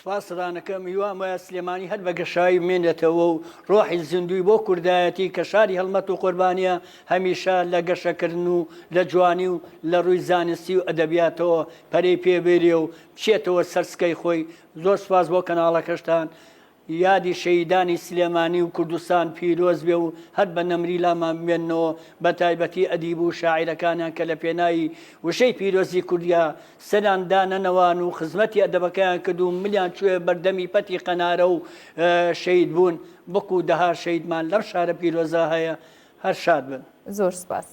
سوپاس ڕانەکەم هیوام وایە سلێمانی هەر بە گەشاوی بمێنێتەوە و ڕۆحی زیندووی بۆ کوردایەتی کە شاری هەڵمەت و قوربانیە هەمیشە لە گەشەکردن و لە جوانی و لە ڕووی زانستی و ئەدەبیاتەوە پەرەی پێ بێرێ و بچێتەوە سەر سکەی خۆی زۆر سوپاس بۆ کەناڵەکەشتان یادی شەهیدانی سلێمانی و کوردستان پیرۆز بێ و هەر بە نەمری لامان بمێننەوە، بە تایبەتی ئەدیب و شاعیرەکانیان کە لە پێناوی وشەی پیرۆزی کوردیا سەریان دانەنەوان و خزمەتی ئەدەبەکەیان کرد و ملیان چووە بەر دەمی پەتی قەنارە و شەهید بوون، وەکوو دەها شەهیدمان لەم شارە پیرۆزە هەیە، هەر شاد بن. زۆر سپاس.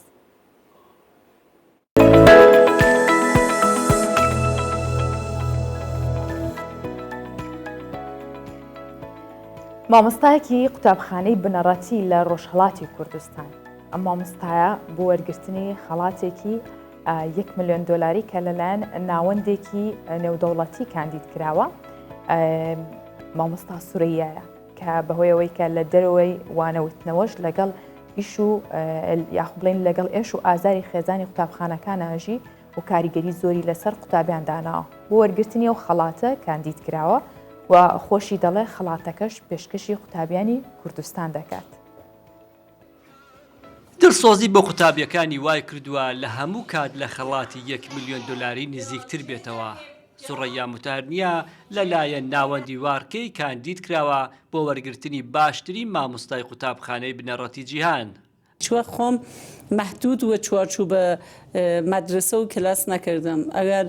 مامۆستایەکی قوتابخانەی بنەڕەتی لە ڕۆژهەڵاتی کوردستان ئەم مامۆستایە بۆ وەرگرتنی خەڵاتێکی یەک ملیۆن دۆلاری کە لەلایەن ناوەندێکی نێودەوڵەتی کاندید کراوە مامۆستا سورەیایە کە بەهۆیەوەی کە لە دەرەوەی وانەوتنەوەش لەگەڵ ئیش و یاخ بڵێن لەگەڵ ئێش و ئازاری خێزانی قوتابخانەکان ئاژی و کاریگەری زۆری لەسەر قوتابیان داناوە بۆ وەرگرتنی ئەو خەڵاتە کاندید کراوە و خۆشی دەڵێ خەڵاتەکەش پێشکەشی قوتابیانی کوردستان دەکات. دڵسۆزی بۆ قوتابیەکانی وای کردووە لە هەموو کات لە خەڵاتی یەک ملیۆن دۆلاری نزیکتر بێتەوە. سوڕەیا موتەهەرنیا لەلایەن ناوەندی وارکەی کاندید کراوە بۆ وەرگرتنی باشترین مامۆستای قوتابخانەی بنەڕەتی جیهان. هیچ وەخت خۆم مەحدود وە چوارچوب مەدرەسە و کلاس نەکردم ئەگەر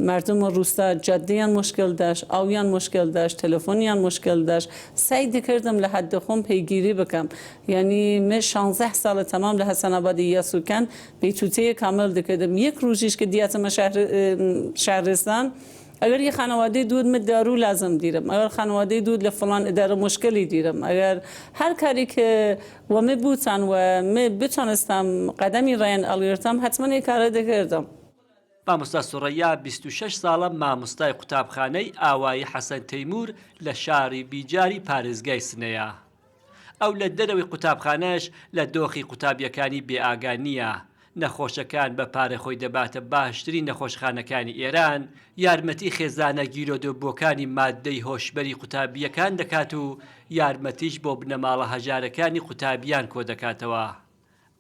مەردم ڕوستا جادەیان موشکل داشت ئاویان موشکل داشت تەلەفۆنیان موشکل داشت سەعی دکردم لە حەد خۆم پەیگیری بکەم یانی من شانزەه ساڵە تەمام لە حەسەن ئابادی یاسوکەند بەیتوتەیە کامل دکردم یەک ڕوژیش کە دیاتمە شەهر شەهرستان ئەگەر یە خانەوادەی دوت من دارو لازم دیرم ئەگەر خانەوادەی دوت لە فڵان ئدارە موشکلی دیرم ئەگەر هەر کاری کە وە م بوتان و م بتانستم قەدەمی ڕێیان ئەڵگرتم حەتمەن ئێ کارە دکردم. مامۆستا سوڕەیا 26 ساڵە مامۆستای قوتابخانەی ئاوایی حەسەن تەیموور لە شاری بیجاری پارێزگای سنەیە. ئەو لە دەرەوەی قوتابخانەش لە دۆخی قوتابییەکانی بێئاگا نییە، نەخۆشەکان بە پارە خۆی دەباتە باشترین نەخۆشخانەکانی ئێران، یارمەتی خێزانە گیرۆدەبووەکانی ماددەی هۆشبەری قوتابییەکان دەکات و یارمەتیش بۆ بنەماڵە هەژارەکانی قوتابییان کۆدەکاتەوە.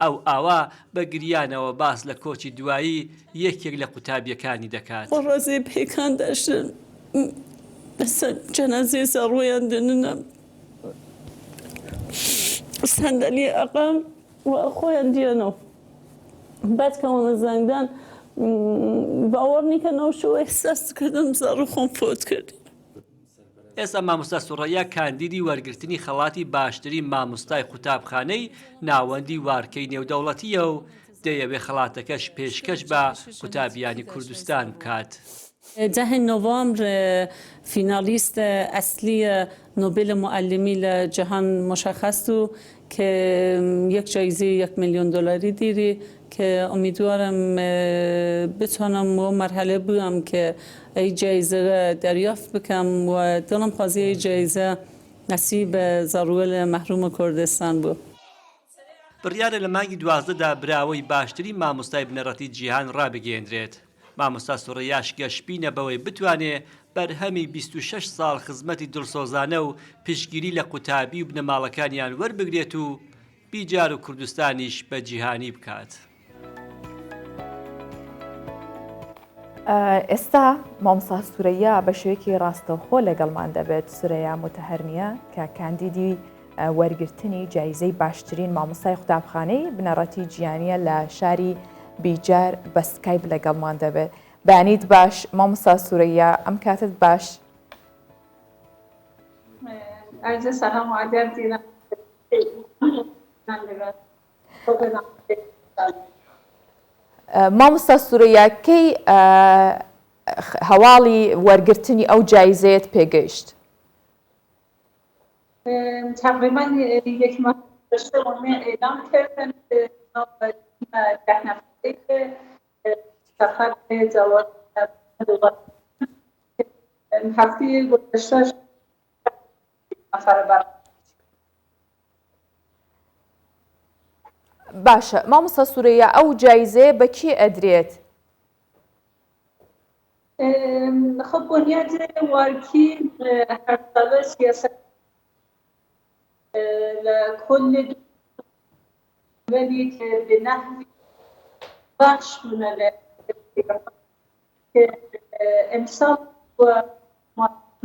ئەو ئاوا بە گریانەوە باس لە کۆچی دوایی یەکێک لە قوتابییەکانی دەکات. ڕەزێ پێکان داشتن لەسەر جەنازەی زاڕۆیان دەننە. صندلی عقب و خۆیان دیەنەو بعد کە وانە زەنگ دان باوەڕ نیکەن ئەو شەوە ئحساس کردم زاڕوو خۆم فوت کرد. ئێستا مامۆستا سوڕەیا کاندیدی وەرگرتنی خەڵاتی باشترین مامۆستای قوتابخانەی ناوەندی وارکەی نێودەوڵەتییە و دەیەوێ خەڵاتەکەش پێشکەش بە قوتابیانی کوردستان بکات. دە نۆڤامبر فینالیست ئەسلی نۆبل معلمی لە جهان مشخص و کە یەک جایزەی یەک میلیۆن دلاری دیری کە ئومیدوارم بتوانم وە مەرحەلە بووم کە ئەی جایزە دەریافت بکەم و دڵم خوازی ئەی جایزە نەسیب زاڕووەێل مەحروم کوردستان بوو. بڕیارە لە مانگی 12 دا براوەی باشترین مامۆستای بنەڕەتی جیهان ڕابگەیەندرێت. مامۆستا سوڕەیاش گەشبینە بەوەی بتوانێ بەرهەمی 26 ساڵ خزمەتی دڵسۆزانە و پشتگیری لە قوتابی و بنەماڵەکانیان وەربگرێت و بیجار و کوردستانیش بە جیهانی بکات. ئێستا مامۆستا سورەیا بە شێوەیەکی ڕاستەوخۆ لەگەڵمان دەبێت سورەیا موتەهەرنییە کە کاندیدی وەرگرتنی جایزەی باشترین مامۆستای قوتابخانەی بنەڕەتی جیانیە لە شاری بیجار بە سکایپ لەگەڵمان دەبێت بەیانیت باش مامۆستا سورەیا ئەم کاتت باش. عرض سلام و ادب دیرم مامۆستا سورەیا کەی هەواڵی وەرگرتنی ئەو جایزەیەت پێگەیشت؟ تقریبا یک ماه گذشته اعلام کردن که ده نفره که سفر جواد هفته گذشته نفر بر باشە مامۆستا سورەیا ئەو جایزەیە بە کێ ئەدرێت؟ خب بنیاد وارکی هەر ساڵە سیاسەت لە کل ولی که به نحوی بخش بوونە لە که امسال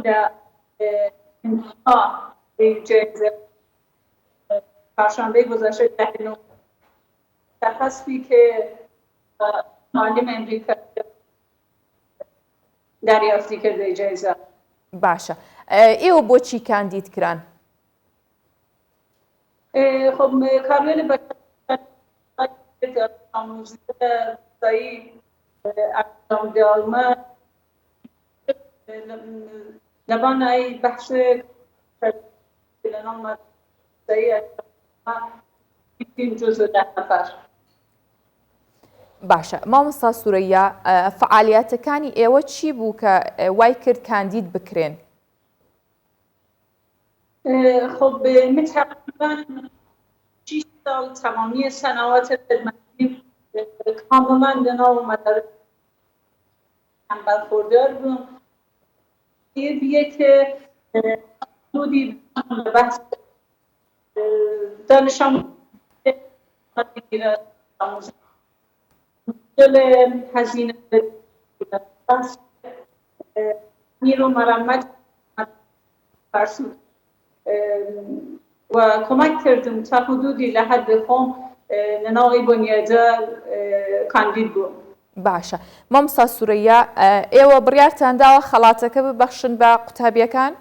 لە انتها جایزه چهارشنبه گذشته ده نو تخصصی که معلم امریکا دریافتی کرده جایزە. باشە ئێوە بۆچی کاندید کران؟ خب کارمل انجام دادم لبان ای بحث لنام جزء ده نفر. باشە مامۆستا سورەیا فەعالیاتەکانی ئێوە چی بوو کە وای کرد کاندید بکرێن؟ خب من تقریبا 6 سال تمامی سنوات خدمتی کاملا لناو مدارس هم برخوردار بوم بیه که حدودی بحث دانش هزینه بحث رو مرمت فرسود و کمک کردم تا حدودی لحد خۆم لەناو ئەی بنیادە کاندید بووم. باشە مامۆستا سورەیا ئێوە بڕیارتان داوە خەڵاتەکە ببەخشن بە قوتابیەکان؟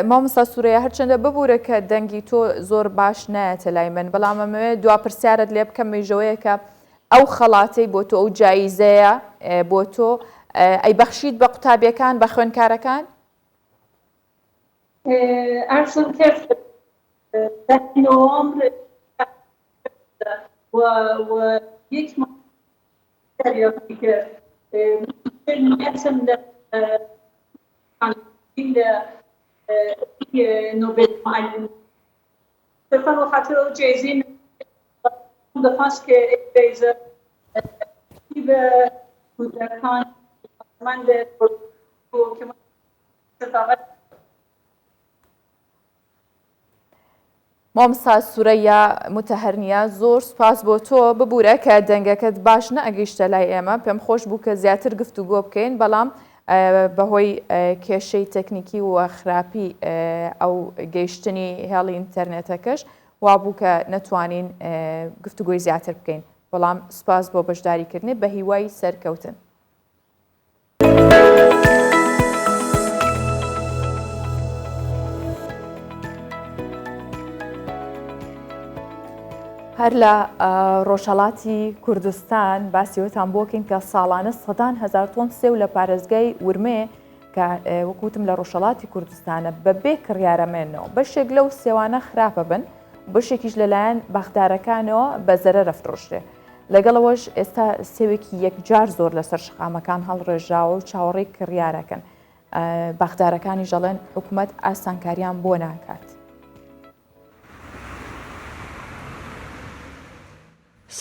مامۆستا سورەیا هەرچەندە ببوورە کە دەنگی تۆ زۆر باش نایەتە لای من بەڵام ئەمەوێ دوا پرسیارت لێ بکەم مێژەوەیە کە ئەو خەڵاتەی بۆ تۆ ئەو جایزەیە بۆ تۆ ئەی بەخشیت بە قوتابیەکان بە خوێندکارەکان؟ عرضم کرد ده نوامبر و و یک ماه دریافتی کرد نیتم لە لە نوبل معلم صرفا به خاطر او جایزه دخواست که جایزه به کودکان من که مامۆستا سورەیا موتەهەرنیا زۆر سوپاس بۆ تۆ، ببورە کە دەنگەکەت باش نەئەگەیشتە لای ئێمە، پێم خۆش بوو کە زیاتر گفتوگۆ بکەین، بەڵام بەهۆی کێشەی تەکنیکی و خراپی ئەو گەیشتنی هێڵی ئینتەرنێتەکەش وابوو کە نەتوانین گفتوگۆی زیاتر بکەین، بەڵام سوپاس بۆ بەشداریکردنی، بەهیوای سەرکەوتن. هەر لە ڕۆژهەڵاتی کوردستان باسی وتان بۆکەین کە ساڵانە سەدان هەزار تۆن سێو لە پارێزگای ورمێ کە وەکوتم لە ڕۆژهەڵاتی کوردستانە بەبێ کڕیارەمێنەوە بەشێک لەو سێوانە خراپە بن بەشێکیش لەلایەن باخدارەکانەوە بە زەرەرە فرۆشرێ. لەگەڵ ئەوەش ئێستا سێوێکی یەکجار زۆر لەسەر شەقامەکان هەڵڕێژراوە و چاوەڕێی کڕیارەکەن. باخدارەکانیش دەڵێن حکومەت ئاسانکاریان بۆ ناکات.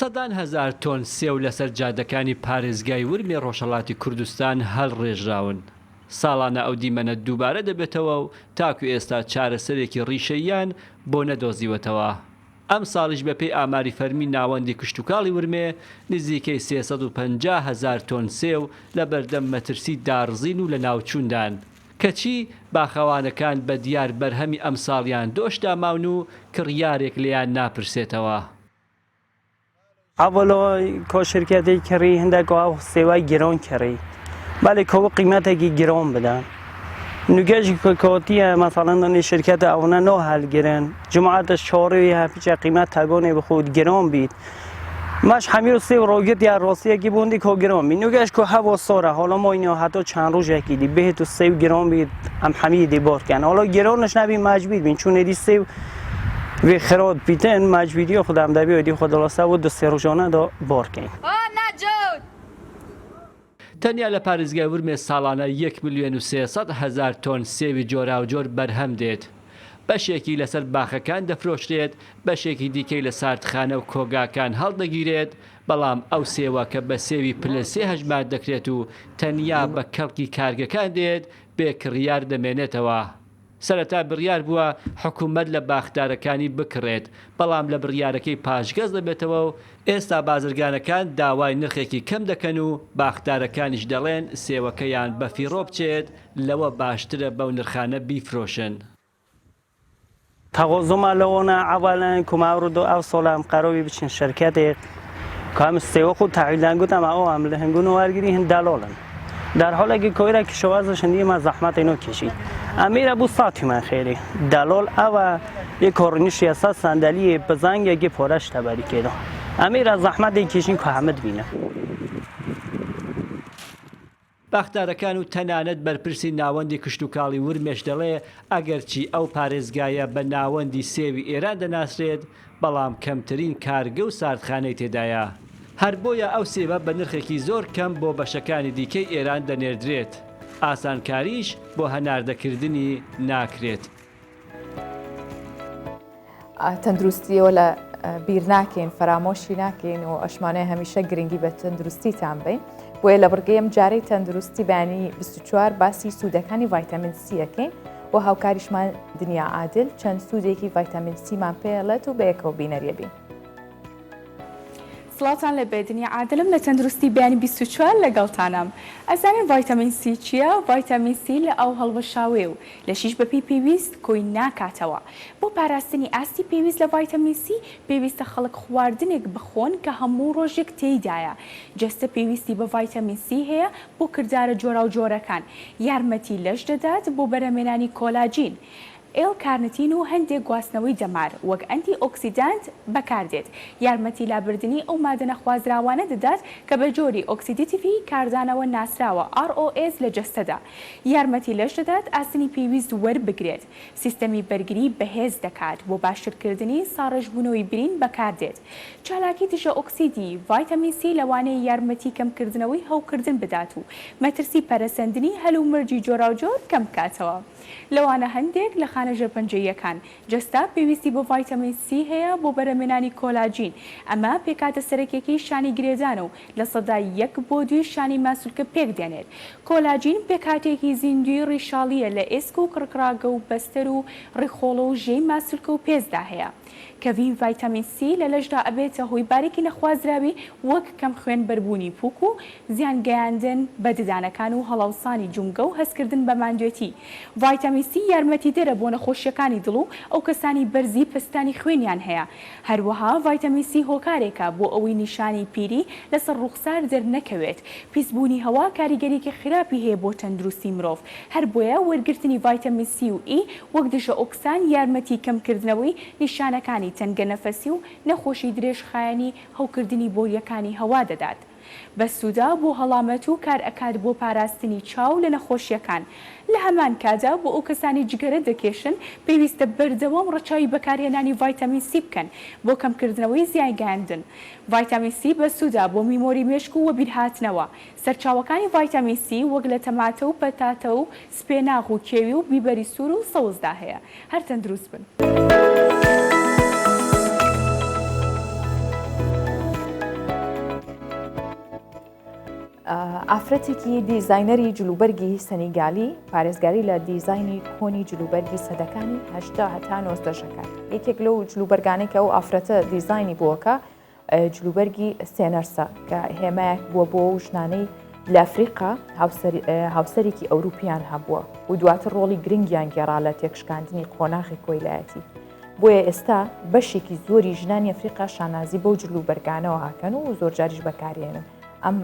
سەدان هەزار تۆن سێو لەسەر جادەکانی پارێزگای ورمێ ڕۆژهەڵاتی کوردستان هەڵڕێژراون. ساڵانە ئەو دیمەنە دووبارە دەبێتەوە و تاکو ئێستا چارەسەرێکی ڕیشەییان بۆ نەدۆزیوەتەوە. ئەمساڵیش بەپێی ئاماری فەرمی ناوەندی کشتوکاڵی ورمێ، نزیکەی 350 هەزار تۆن سێو لەبەردەم مەترسی داڕزین و لەناوچووندان، کەچی باخەوانەکان بەدیار بەرهەمی ئەمساڵیان دۆشداماون و کڕیارێک لێیان ناپرسێتەوە. ئەوەڵا کا شرکەتی کڕی هەندێک ئەو سێوای گران کڕی بەڵێ کە قیمەتێکی گران بدەن نوگەش کاتیە مثلا دانی شرکت ئەوانە نو هەلگرن جماعتش چاڕی هەپیچە قیمەت تەگانێ بخود گران بیت ماش هەمی و سێو ڕۆگرت یا ڕاستیەکی بوندی کۆ گران بی نوگەش کو هەوا سارە حالا ما اینا حتی چند روز یکی دی بهت و سێو گران بیت ئەم هەمی دی بار کەن حالا گرانش نبی مجبور بین چون دی سێو وی خراب بیتن مجبوری خودم دەبی دی خود لاسە و دو سێ ڕۆژانە دا بار کەین. تەنیا لە پارێزگای ورمێ ساڵانە یەک ملیۆن و 300 هەزار تۆن سێوی جۆراوجۆر بەرهەم دێت. بەشێکی لەسەر باخەکان دەفرۆشرێت، بەشێکی دیکەی لە ساردخانە و کۆگاکان هەڵدەگیرێت، بەڵام ئەو سێوە کە بە سێوی پلە سێ هەژمار دەکرێت و تەنیا بە کەڵکی کارگەکان دێت، بێ کڕیار دەمێنێتەوە. سەرەتا بڕیار بووە حکومەت لە باخدارەکانی بکڕێت، بەڵام لە بڕیارەکەی پاشگەز دەبێتەوە و ئێستا بازرگانەکان داوای نرخێکی کەم دەکەن و باخدارەکانیش دەڵێن سێوەکەیان بەفیڕۆ بچێت لەوە باشترە بەو نرخانە بیفرۆشن. تەقازۆ لەوانە ئەوەلەن کو مە ئەو دو ئەو ساڵە ئەم قەراوی بچن شرکەتێک کە ئەم سێوە خو تحویل دەن گوتم ئەو ئەم لە هنگون وەرگری هن دەلاڵن در حالی که کویرە کشاورزش هندی ما زحمت اینو کشید امیره بو ساتی من خیلی دلال او یه کارنیش یسا صندلی بزنگ یکی پارش تبری کردم امیره زحمت کشین که همه بینه. باخدارەکان و تەنانەت بەرپرسی ناوەندی کشتوکاڵی ورمێش دەڵێ، ئەگەرچی ئەو پارێزگایە بە ناوەندی سێوی ئێران دەناسرێت، بەڵام کەمترین کارگە و ساردخانەی تێدایە. هەر بۆیە ئەو سێوە بە نرخێکی زۆر کەم بۆ بەشەکانی دیکەی ئێران دەنێردرێت. ئاسانکاریش بۆ هەناردەکردنی ناکرێت. تەندروستیەوە لە بیر ناکەین فەرامۆشی ناکەین و ئەشمانەیە هەمیشە گرنگی بە تەندروستیتان بین بۆیە لە بڕگەی ئەم جارەی تەندروستی بەیانی 24 باسی سوودەکانی ڤایتامین سیەکەین و هاوکاریشمان دنیا عادل چەند سوودێکی ڤایتامین سیمان پێڵێت و بەیەکەوە بینەریە بین. سڵاوتان لێبێ دنیا عادلم لە تەندروستی بەیانی 24 لەگەڵتانم ئەزانین ڤایتامین سی چییە؟ ڤایتامین سی لە ئاو هەڵوەشاوەیە و لەشیش بەپێی پێویست کۆی ناکاتەوە. بۆ پاراستنی ئاستی پێویست لە ڤایتامین سی، پێویستە خەڵک خواردنێک بخۆن کە هەموو ڕۆژێک تێیدایە. جەستە پێویستی بە ڤایتامین سی هەیە بۆ کردارە جۆراوجۆرەکان. یارمەتی لەش دەدات بۆ بەرهەمێنانی کۆلاجین. ئێل کارنتین و هەندێک گواستنەوەی دەمار وەک ئەنتی ئۆکسیدانت بەکاردێت، یارمەتی لابردنی ئەو مادە نەخوازراوانە دەدات کە بە جۆری ئۆکسیدیتیڤی کاردانەوە ناسراوە ROS لە جەستەدا. یارمەتی لەش دەدات ئاسنی پێویست وەربگرێت. سیستەمی بەرگری بەهێز دەکات، بۆ باشترکردنی ساڕێژبوونەوەی برین بەکاردێت. چالاکی دژە ئۆکسیدی ڤایتامین سی لەوانەیە یارمەتی کەمکردنەوەی هەوکردن بدات و مەترسی پەرەسەندنی هەلومەرجی جۆراوجۆر کەمبکاتەوە. لەوانە هەندێک لە خانە ژێرپەنجەییەکان. جەستە پێویستی بە ڤایتامین سی هەیە بۆ بەرهەمهێنانی کۆلاجین، ئەمە پێکهاتە سەرەکیەکەی شانی گرێدانە و 1% بۆ دووی شانی ماسولکە پێکدێنێت. کۆلاجین پێکهاتەیەکی زیندووی ڕیشاڵییە لە ئێسک و کڕکڕاگە و بەستەر و ڕیخۆڵە و ژێی ماسولکە و پێستدا هەیە. کەمی ڤایتامین سی لە لەشدا ئەبێتە هۆی بارێکی نەخوازراوی وەک کەم خوێن بەربوونی پوک و زیان گەیاندن بە ددانەکان و هەڵاوسانی جومگە و هەستکردن بە ماندوێتی. ڤایتامین سی یارمەتیدەرە بۆ نەخۆشیەکانی دڵ و ئەو کەسانی بەرزی پەستانی خوێنیان هەیە. هەروەها ڤایتامین سی هۆکارێکە بۆ ئەوەی نیشانەی پیری لەسەر ڕووخسار دەرنەکەوێت. پیسبوونی هەوا کاریگەریەکی خراپی هەیە بۆ تەندروستی مرۆڤ. هەر بۆیە وەرگرتنی ڤایتامین سی و ئی وەک دژە ئۆکسان یارمەتی کەمکردنەوەی نیشانەکانی تەنگەنەفەسی و نەخۆشی درێژخایەنی هەوکردنی بۆرییەکانی هەوا دەدات. بەسوودە بۆ هەڵامەت و کار ئەکات بۆ پاراستنی چاو لە نەخۆشییەکان. لە هەمان کادا بۆ ئەو کەسانەی جگەرە دەکێشن پێویستە بەردەوام ڕەچاوی بەکارهێنانی ڤایتامین سی بکەن بۆ کەمکردنەوەی زیانگەیاندن. ڤایتامین سی بەسوودە بۆ میمۆری مێشک و وەبیرهاتنەوە. سەرچاوەکانی ڤایتامین سی وەک لە تەماتە و پەتاتە و سپێناغ و کێوی و بیبەری سوور و سەوزدا هەیە. هەر تەندروست بن. ئافرەتێکی دیزاینەری جلوبەرگی سەنیگالی پارێزگاری لە دیزاینی کۆنی جلوبەرگی سەدەکانی هەشتا هەتا نۆزدە دەکات یەکێک لەو جلوبەرگانەی کە ئەو ئافرەتە دیزاینی بۆکە جلوبەرگی سێنەرسە کە هێمایەک بووە بۆ ئەو ژنانەی لە ئەفریقا هاوسەرێکی ئەوروپیان هەبووە و دواتر ڕۆڵی گرنگیان گێڕا لە تێکشکاندنی قۆناغی کۆیلایەتی. بۆیە ئێستا بەشێکی زۆری ژنانی ئەفریقا شانازی بەو جل و بەرگانەوە ئەکەن و زۆرجاریش بەکارێنن. ئەم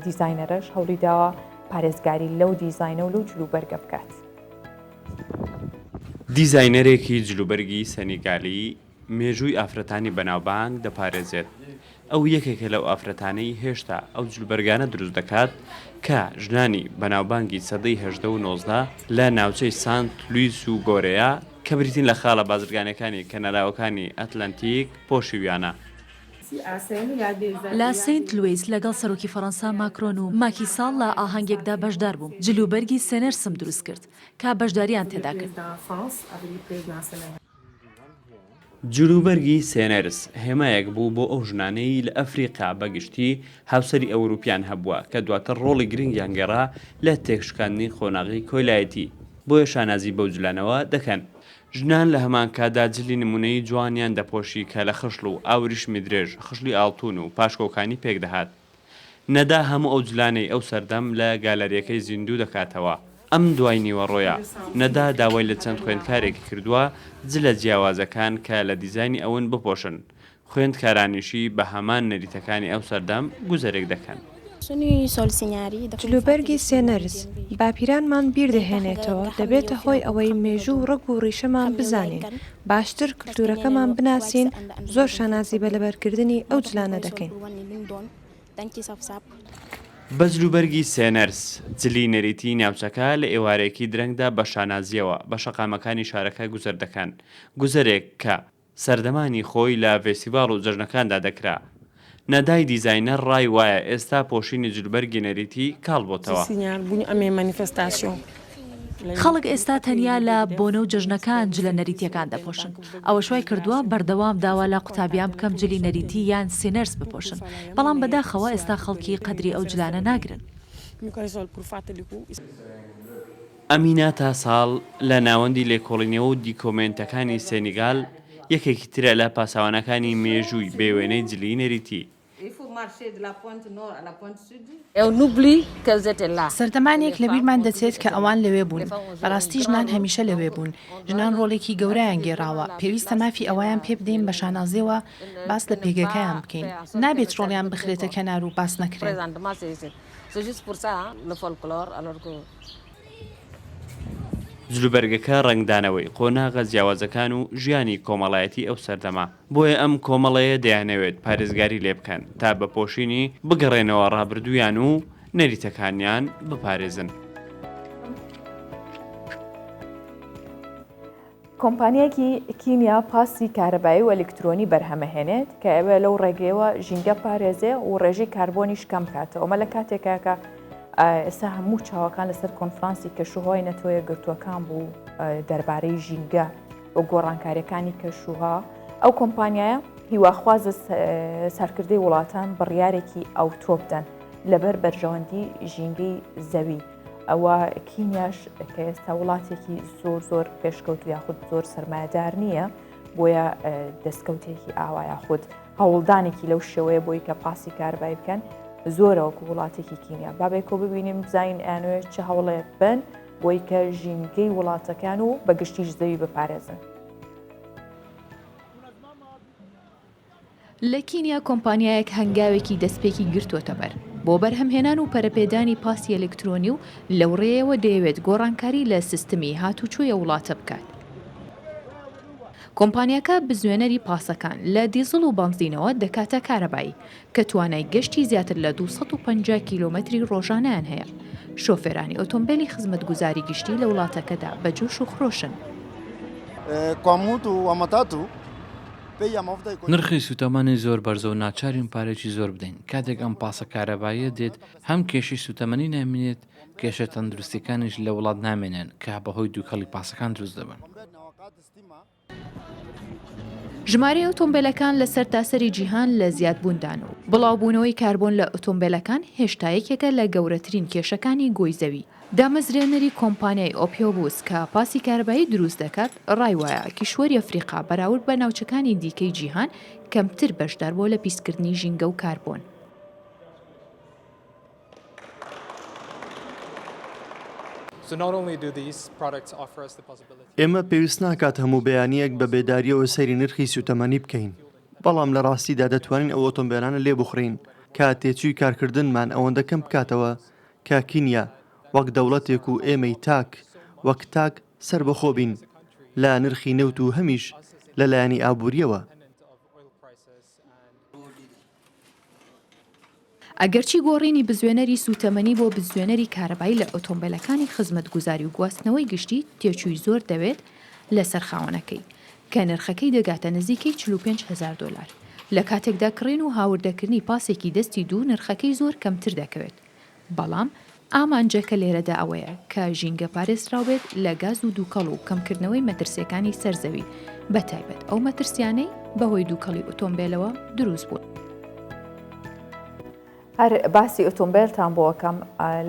دیزاینەرەش هەوڵی داوە پارێزگاری لەو دیزاینە و لەو جلوبەرگە بکات. دیزاینەرێکی جلوبەرگی سەنیگالی مێژووی ئافرەتانی بەناوبانگ دەپارێزێت، ئەو یەکێکە لەو ئافرەتانەی هێشتا ئەو جلوبەرگانە دروست دەکات کە ژنانی بەناوبانگی سەدەی 18 و 19 لە ناوچەی سانت لویس و گۆرێیا کە بریتین لە خاڵە بازرگانیەکانی کەناراوەکانی ئەتلەنتیک پۆشیویانە. لە سەینت لویس لەگەڵ سەرۆکی فەرەنسا ماکرۆن و ماکی ساڵ لە ئاهەنگێکدا بەشدار بووم، جلوبەرگی سێنەرسم دروست کرد کە بەشدارییان تێدا کرد. جلوبەرگی سێنەرس هێمایەک بوو بۆ ئەو ژنانەی لە ئەفریقا بە گشتی هاوسەری ئەوروپیان هەبووە کە دواتر ڕۆڵی گرنگیان گێڕا لە تێکشکاندنی قۆناغی کۆیلایەتی، بۆیە شانازی بەو جلانەوە دەکەن. ژنان لە هەمان کاتدا جلی نموونەیی جوانیان دەپۆشی کە لە خشڵ و ئاوریشمی درێژ، خشڵی ئاڵتوون و پاشکۆکانی پێکدەهات. نەدا هەموو ئەو جلانەی ئەو سەردەم لە گالەریەکەی زیندوو دەکاتەوە. ئەم دوای نیوەڕۆیە، نەدا داوای لە چەند خوێندکارێکی کردووە جلە جیاوازەکان کە لە دیزاینی ئەون بپۆشن، خوێندکارانیشی بە هەمان نەریتەکانی ئەو سەردەم گوزەرێک دەکەن. جلوبەرگی سێنەرز، باپیرانمان بیردەهێنێتەوە، دەبێتە هۆی ئەوەی مێژوو و ڕەگ و ڕیشەمان بزانین، باشتر کلتورەکەمان بناسین، زۆر شانازی بە لەبەرکردنی ئەو جلانە دەکەین. بە جلوبەرگی سێنەرس، جلی نەریتیی ناوچەکە لە ئێوارەیەکی درەنگدا بە شانازییەوە بە شەقامەکانی شارەکە گوزەر دەکەن، گوزەرێک کە سەردەمانی خۆی لە ڤێستیڤاڵ و جەژنەکاندا دەکرا. نەدای دیزاینەر ڕای وایە ئێستا پۆشینی جلوبەرگی نەریتی کاڵ بۆتەوە. خەڵک ئێستا تەنیا لە بۆنە و جەژنەکان جلە نەریتییەکان دەپۆشن، ئەوەش وای کردووە بەردەوام داوا لە قوتابیان بکەم جلی نەریتی یان سینەرس بپۆشن، بەڵام بەداخەوە ئێستا خەڵکی قەدری ئەو جلانە ناگرن. ئەمیناتا ساڵ لە ناوەندی لێکۆڵینەوە و دیکۆمێنتەکانی سێنیگال یەکێکی ترە لە پاسەوانەکانی مێژووی بێ وێنەی جلی نەریتی. سەردەمانێک لەبیرمان دەچێت کە ئەوان لەوێ بوون. بەڕاستی ژنان هەمیشە لەوێ بوون. ژنان ڕۆڵێکی گەورەیان گێڕاوە. پێویستە مافی ئەوەیان پێبدەین بە شانازییەوە باس لە پێگەکەیان بکەین. نابێت ڕۆڵیان بخرێتە کەنار و باس نەکرێن. جلوبەرگەکە ڕەنگدانەوەی قۆناغە جیاوازەکان و ژیانی کۆمەڵایەتی ئەو سەردەمە، بۆیە ئەم کۆمەڵەیە دەیانەوێت پارێزگاری لێ بکەن تا بە پۆشینی بگەڕێنەوە ڕابردوویان و نەریتەکانیان بپارێزن. کۆمپانیایەکی کینیا پاسی کارەبایی و ئەلیکترۆنی بەرهەمەهێنێت کە ئەوێ لەو ڕێگەیەوە ژینگە پارێزێ و ڕێژەی کاربۆنیش کەم بکاتەوە ئەمە لە کاتێکا کە ئێستا هەموو چاوەکان لەسەر کۆنفرانسی کەشوهوای نەتەوە یەکگرتووەکان بوو دەربارەی ژینگە و گۆڕانکاریەکانی کەشوها ئەو کۆمپانیایە هیواخوازە سەرکردەی وڵاتان بڕیارێکی ئەوتۆ بدەن لەبەر بەرژەوەندی ژینگەی زەوی. ئەوە کینیاش کە ئێستا وڵاتێکی زۆر زۆر پێشکەوتو یاخود زۆر سەرمایەدار نییە. بۆیە دەستکەوتێکی ئاوا یاخود هەوڵدانێکی لەو شێوەیە بۆی کە پاسی کارەبایی بکەن زۆرە وەکو وڵاتێکی کینیا بابێکۆ ببینیم بزانین ئەیانەوێت چ هەوڵێک بن بۆی کە ژینگەی وڵاتەکان و بەگشتیش زەوی بپارێزن. لە کینیا کۆمپانیایەک هەنگاوێکی دەستپێکی گرتووەتەبەر بۆ بەرهەمهێنان و پەرەپێدانی پاسی ئەلکترۆنی و لەو ڕێیەوە دەیەوێت گۆڕانکاری لە سیستمی هاتوچۆی ئەو وڵاتە بکات. کۆمپانیاکە بزوێنەری پاسەکان لە دیزڵ و بەنزینەوە دەکاتە کارەبایی، کە توانای گەشتی زیاتر لە 250 کیلۆمەتری ڕۆژانەیان هەیە. شۆفێرانی ئۆتۆمبێلی خزمەتگوزاری گشتی لە وڵاتەکەدا بە جۆش و خرۆشن. نرخی سووتەمەنی زۆر بەرزە و ناچارین پارەیەکی زۆر بدەین، کاتێک ئەم پاسە کارەباییە دێت هەم کێشەی سووتەمەنی نامینێت، کێشە تەندروستییەکانیش لە وڵات نامێنن کە بەهۆی دووکەڵی پاسەکان دروست دەبن. ژمارەی ئۆتۆمبێلەکان لە سەرتاسەری جیهان لە زیادبووندان و بڵاوبوونەوەی کاربۆن لە ئۆتۆمبێلەکان هێشتا یەکێکە لە گەورەترین کێشەکانی گۆی زەوی. دامەزرێنەری کۆمپانیای ئۆپیۆبوس کە پاسی کارەبایی دروست دەکات، ڕای وایە کیشوەری ئەفریقا بەراورد بە ناوچەکانی دیکەی جیهان کەمتر بەشداربووە لە پیسکردنی ژینگە و کاربۆن. ئێمە پێویست ناکات هەموو بەیانییەک بە بێدارییەوە سەیری نرخی سووتەمەنی بکەین، بەڵام لە ڕاستیدا دەتوانین ئەو ئۆتۆمبێلانە لێبخوڕین کە تێچووی کارکردنمان ئەوەندە کەم بکاتەوە کە کینیا وەک دەوڵەتێک و ئێمەی تاک وەک تاک سەربەخۆ بین لە نرخی نەوت و هەمیش لە لایەنی ئابوورییەوە. ئەگەرچی گۆڕینی بزوێنەری سووتەمەنی بۆ بزوێنەری کارەبایی لە ئۆتۆمبێلەکانی خزمەتگوزاری و گواستنەوەی گشتی تێچووی زۆر دەوێت لەسەر خاوەنەکەی، کە نرخەکەی دەگاتە نزیکەی 45 هەزار دۆلار، لە کاتێکدا کڕین و هاوردەکردنی پاسێکی دەستی دوو نرخەکەی زۆر کەمتر دەکەوێت، بەڵام ئامانجەکە لێرەدا ئەوەیە کە ژینگە پارێزراو بێت لە گاز و دووکەڵ و کەمکردنەوەی مەترسییەکانی سەر زەوی، بەتایبەت ئەو مەترسییانەی بەهۆی دووکەڵی ئۆتۆمبێلەوە دروست بوون. هەر باسی ئۆتۆمبێلتان بۆ ئەکەم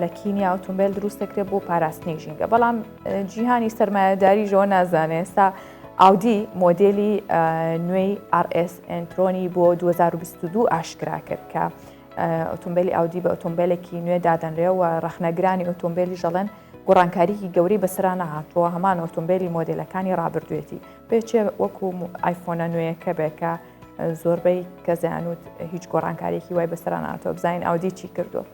لە کینیا ئۆتۆمبێل دروست دەکرێت بۆ پاراستنی ژینگە بەڵام جیهانی سەرمایەداری ژەوە نازانێ ئێستا ئاودی مۆدێلی نوێی RS ئەنترۆنی بۆ 2022 ئاشکرا کرد کە ئۆتۆمبیلی ئاودی بە ئۆتۆمبیلێکی نوێ دادەنرێ و ڕەخنەگرانی ئۆتۆمبیلی ژەڵێن گۆڕانکاریی گەورەی بەسرا نەهاتووە هەمان ئۆتۆمبیلی مۆدلەکانی ڕابردوێتی پێچێ وەکو ئایفۆنە نوێیەکە بێ کە زۆربەی کەزیانوت هیچ گۆڕانکاریەکی وای بەسەرا ناتەوە بزانین ئاودی چی کردووە.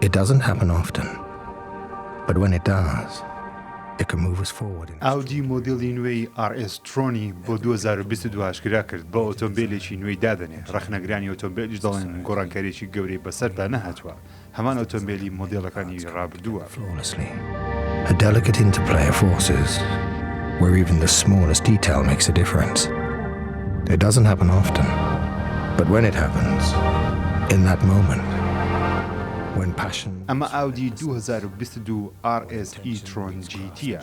It doesn't happen often, but when it does, it can move us forward. ئاودی مۆدێلی نوێی ئاڕ ئێس ترۆنی بۆ 2022 ئاشکرا کرد، بە ئۆتۆمبێلێکی نوێی دادەنێ، ڕەخنەگرانی ئۆتۆمبێلیش دەڵێن گۆڕانکارییەکی گەورەی بەسەردا نەهاتووە. هەمان ئۆتۆمبێلی مۆدێلەکانی ڕابردووە. A delicate interplay of forces where even the smallest detail makes a difference. It doesn't happen often, but when it happens, in that moment, when passion. ئەمە ئاودی 2022 RS e-tron GT ە.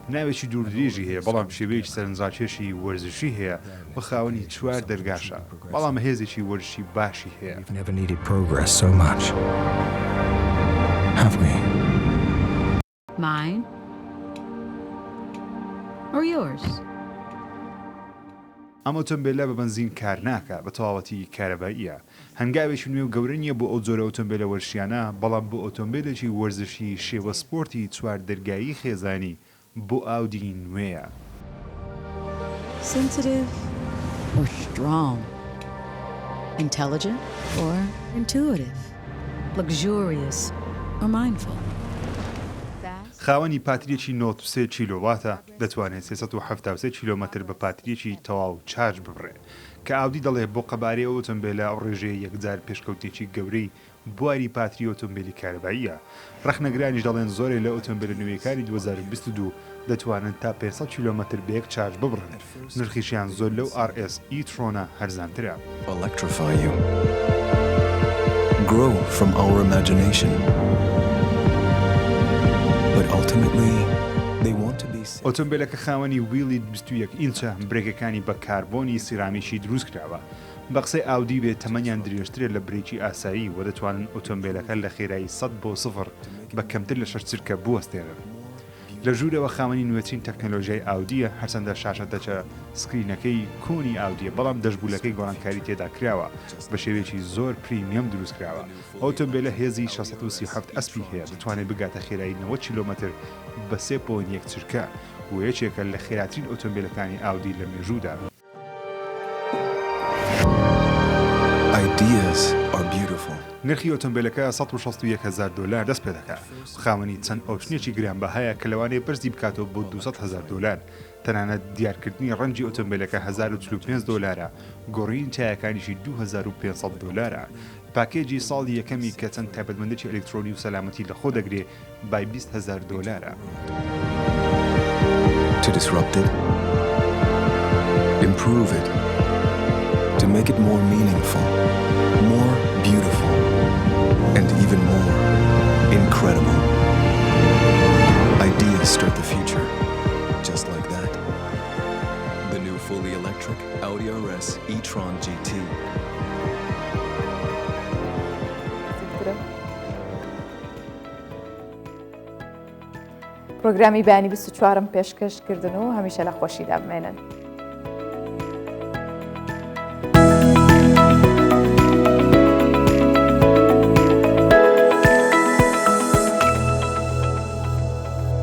ناوێکی دوورودرێژی هەیە، بەڵام شێوەیەکی سەرنجڕاکێشی وەرزشی هەیە و خاوەنی چوار دەرگاشە، بەڵام هێزێکی وەرزشی باشی هەیە. ئەم ئۆتۆمبێلە بە بەنزین کار ناکا، بە تەواوەتی کارەباییە. هەنگاوێکی نوێ و گەورە نییە بۆ ئەو جۆرە ئۆتۆمبێلە وەرزشییانە، بەڵام بۆ ئۆتۆمبێلێکی وەرزشی شێوە سپۆرتی چوار دەرگایی خێزانی بۆ ئاودی نوێیە. Sensitive or strong? Intelligent or intuitive? Luxurious or mindful? خاوەنی پاترییەکی 93 کیلۆواتە، دەتوانێت 373 کیلۆمەتر بە پاترییەکی تەواو چارج ببڕێ. کە ئاودی دەڵێ بۆ قەبارەی ئەو ئۆتۆمبێلە ئەو ڕێژەیە یەکجار پێشکەوتنێکی گەورەی بواری پاتری ئۆتۆمبێلی کارەباییە. ڕەخنەگرانیش دەڵێن زۆرێ لە ئۆتۆمبێلە نوێیەکانی 2022 دەتوانن تا 500 کیلۆمەتر بە یەک چارج ببڕن، نرخیشیان زۆر لەو ئاڕ ئێس ئی-ترۆنە هەرزانترە. Electrify you. Grow from our imagination. But ultimately, they want to be. ئۆتۆمبێلەکە خاوەنی ویڵی 21 ئینچە، برێکەکانی بە کاربۆنی سیرامیکی دروستکراوە. بە قسەی ئاودی بێت تەمەنیان درێژترە لە برێکی ئاسایی و دەتوانن ئۆتۆمبێلەکە لە خێرایی 100 بۆ سفر بە کەمتر لە شەش چرکە بوەستێنن. لە ژوورەوە خاوەنی نوێترین تەکنەلۆژیای ئاودییە، هەرچەندە شاشە تەچە سکرینەکەی کۆنی ئاودییە، بەڵام دەشبولەکەی گۆڕانکاری تێدا کراوە، بە شێوەیەکی زۆر پریمیەم دروستکراوە. ئەو ئۆتۆمبێلە هێزی 637 ئەسپی هەیە، دەتوانێت بگاتە خێرایی 90 کیلۆمەتر بە سێ point یەک چرکە و یەکێکە لە خێراترین ئۆتۆمبێلەکانی ئاودی لە مێژوودا. Ideas are beautiful. نرخی ئۆتۆمبێلەکە 161 هەزار دۆلار دەست پێدەکات و خاوەنی چەند option ێکی گرانبەهایە کە لەوانەیە بەرزی بکاتەوە بۆ 200 هەزار دۆلار، تەنانەت دیارکردنی ڕەنگی ئۆتۆمبێلەکە 1045 دۆلارە، گۆڕینی تایەکانیشی 2500 دۆلارە. پاکێجی ساڵی یەکەمی کە چەند تایبەتمەندێکی ئەلیکترۆنی و سەلامەتی لەخۆ دەگرێ بای 20 هەزار دۆلارە. To disrupt it, improve it, to make it more meaningful, more beautiful, and even more incredible. Ideas start the future, just like that. The new fully electric Audi RS e-tron GT. پرۆگرامی بەیانی 24م پێشکەش کردن و هەمیشە لە خۆشیدا بمێنن.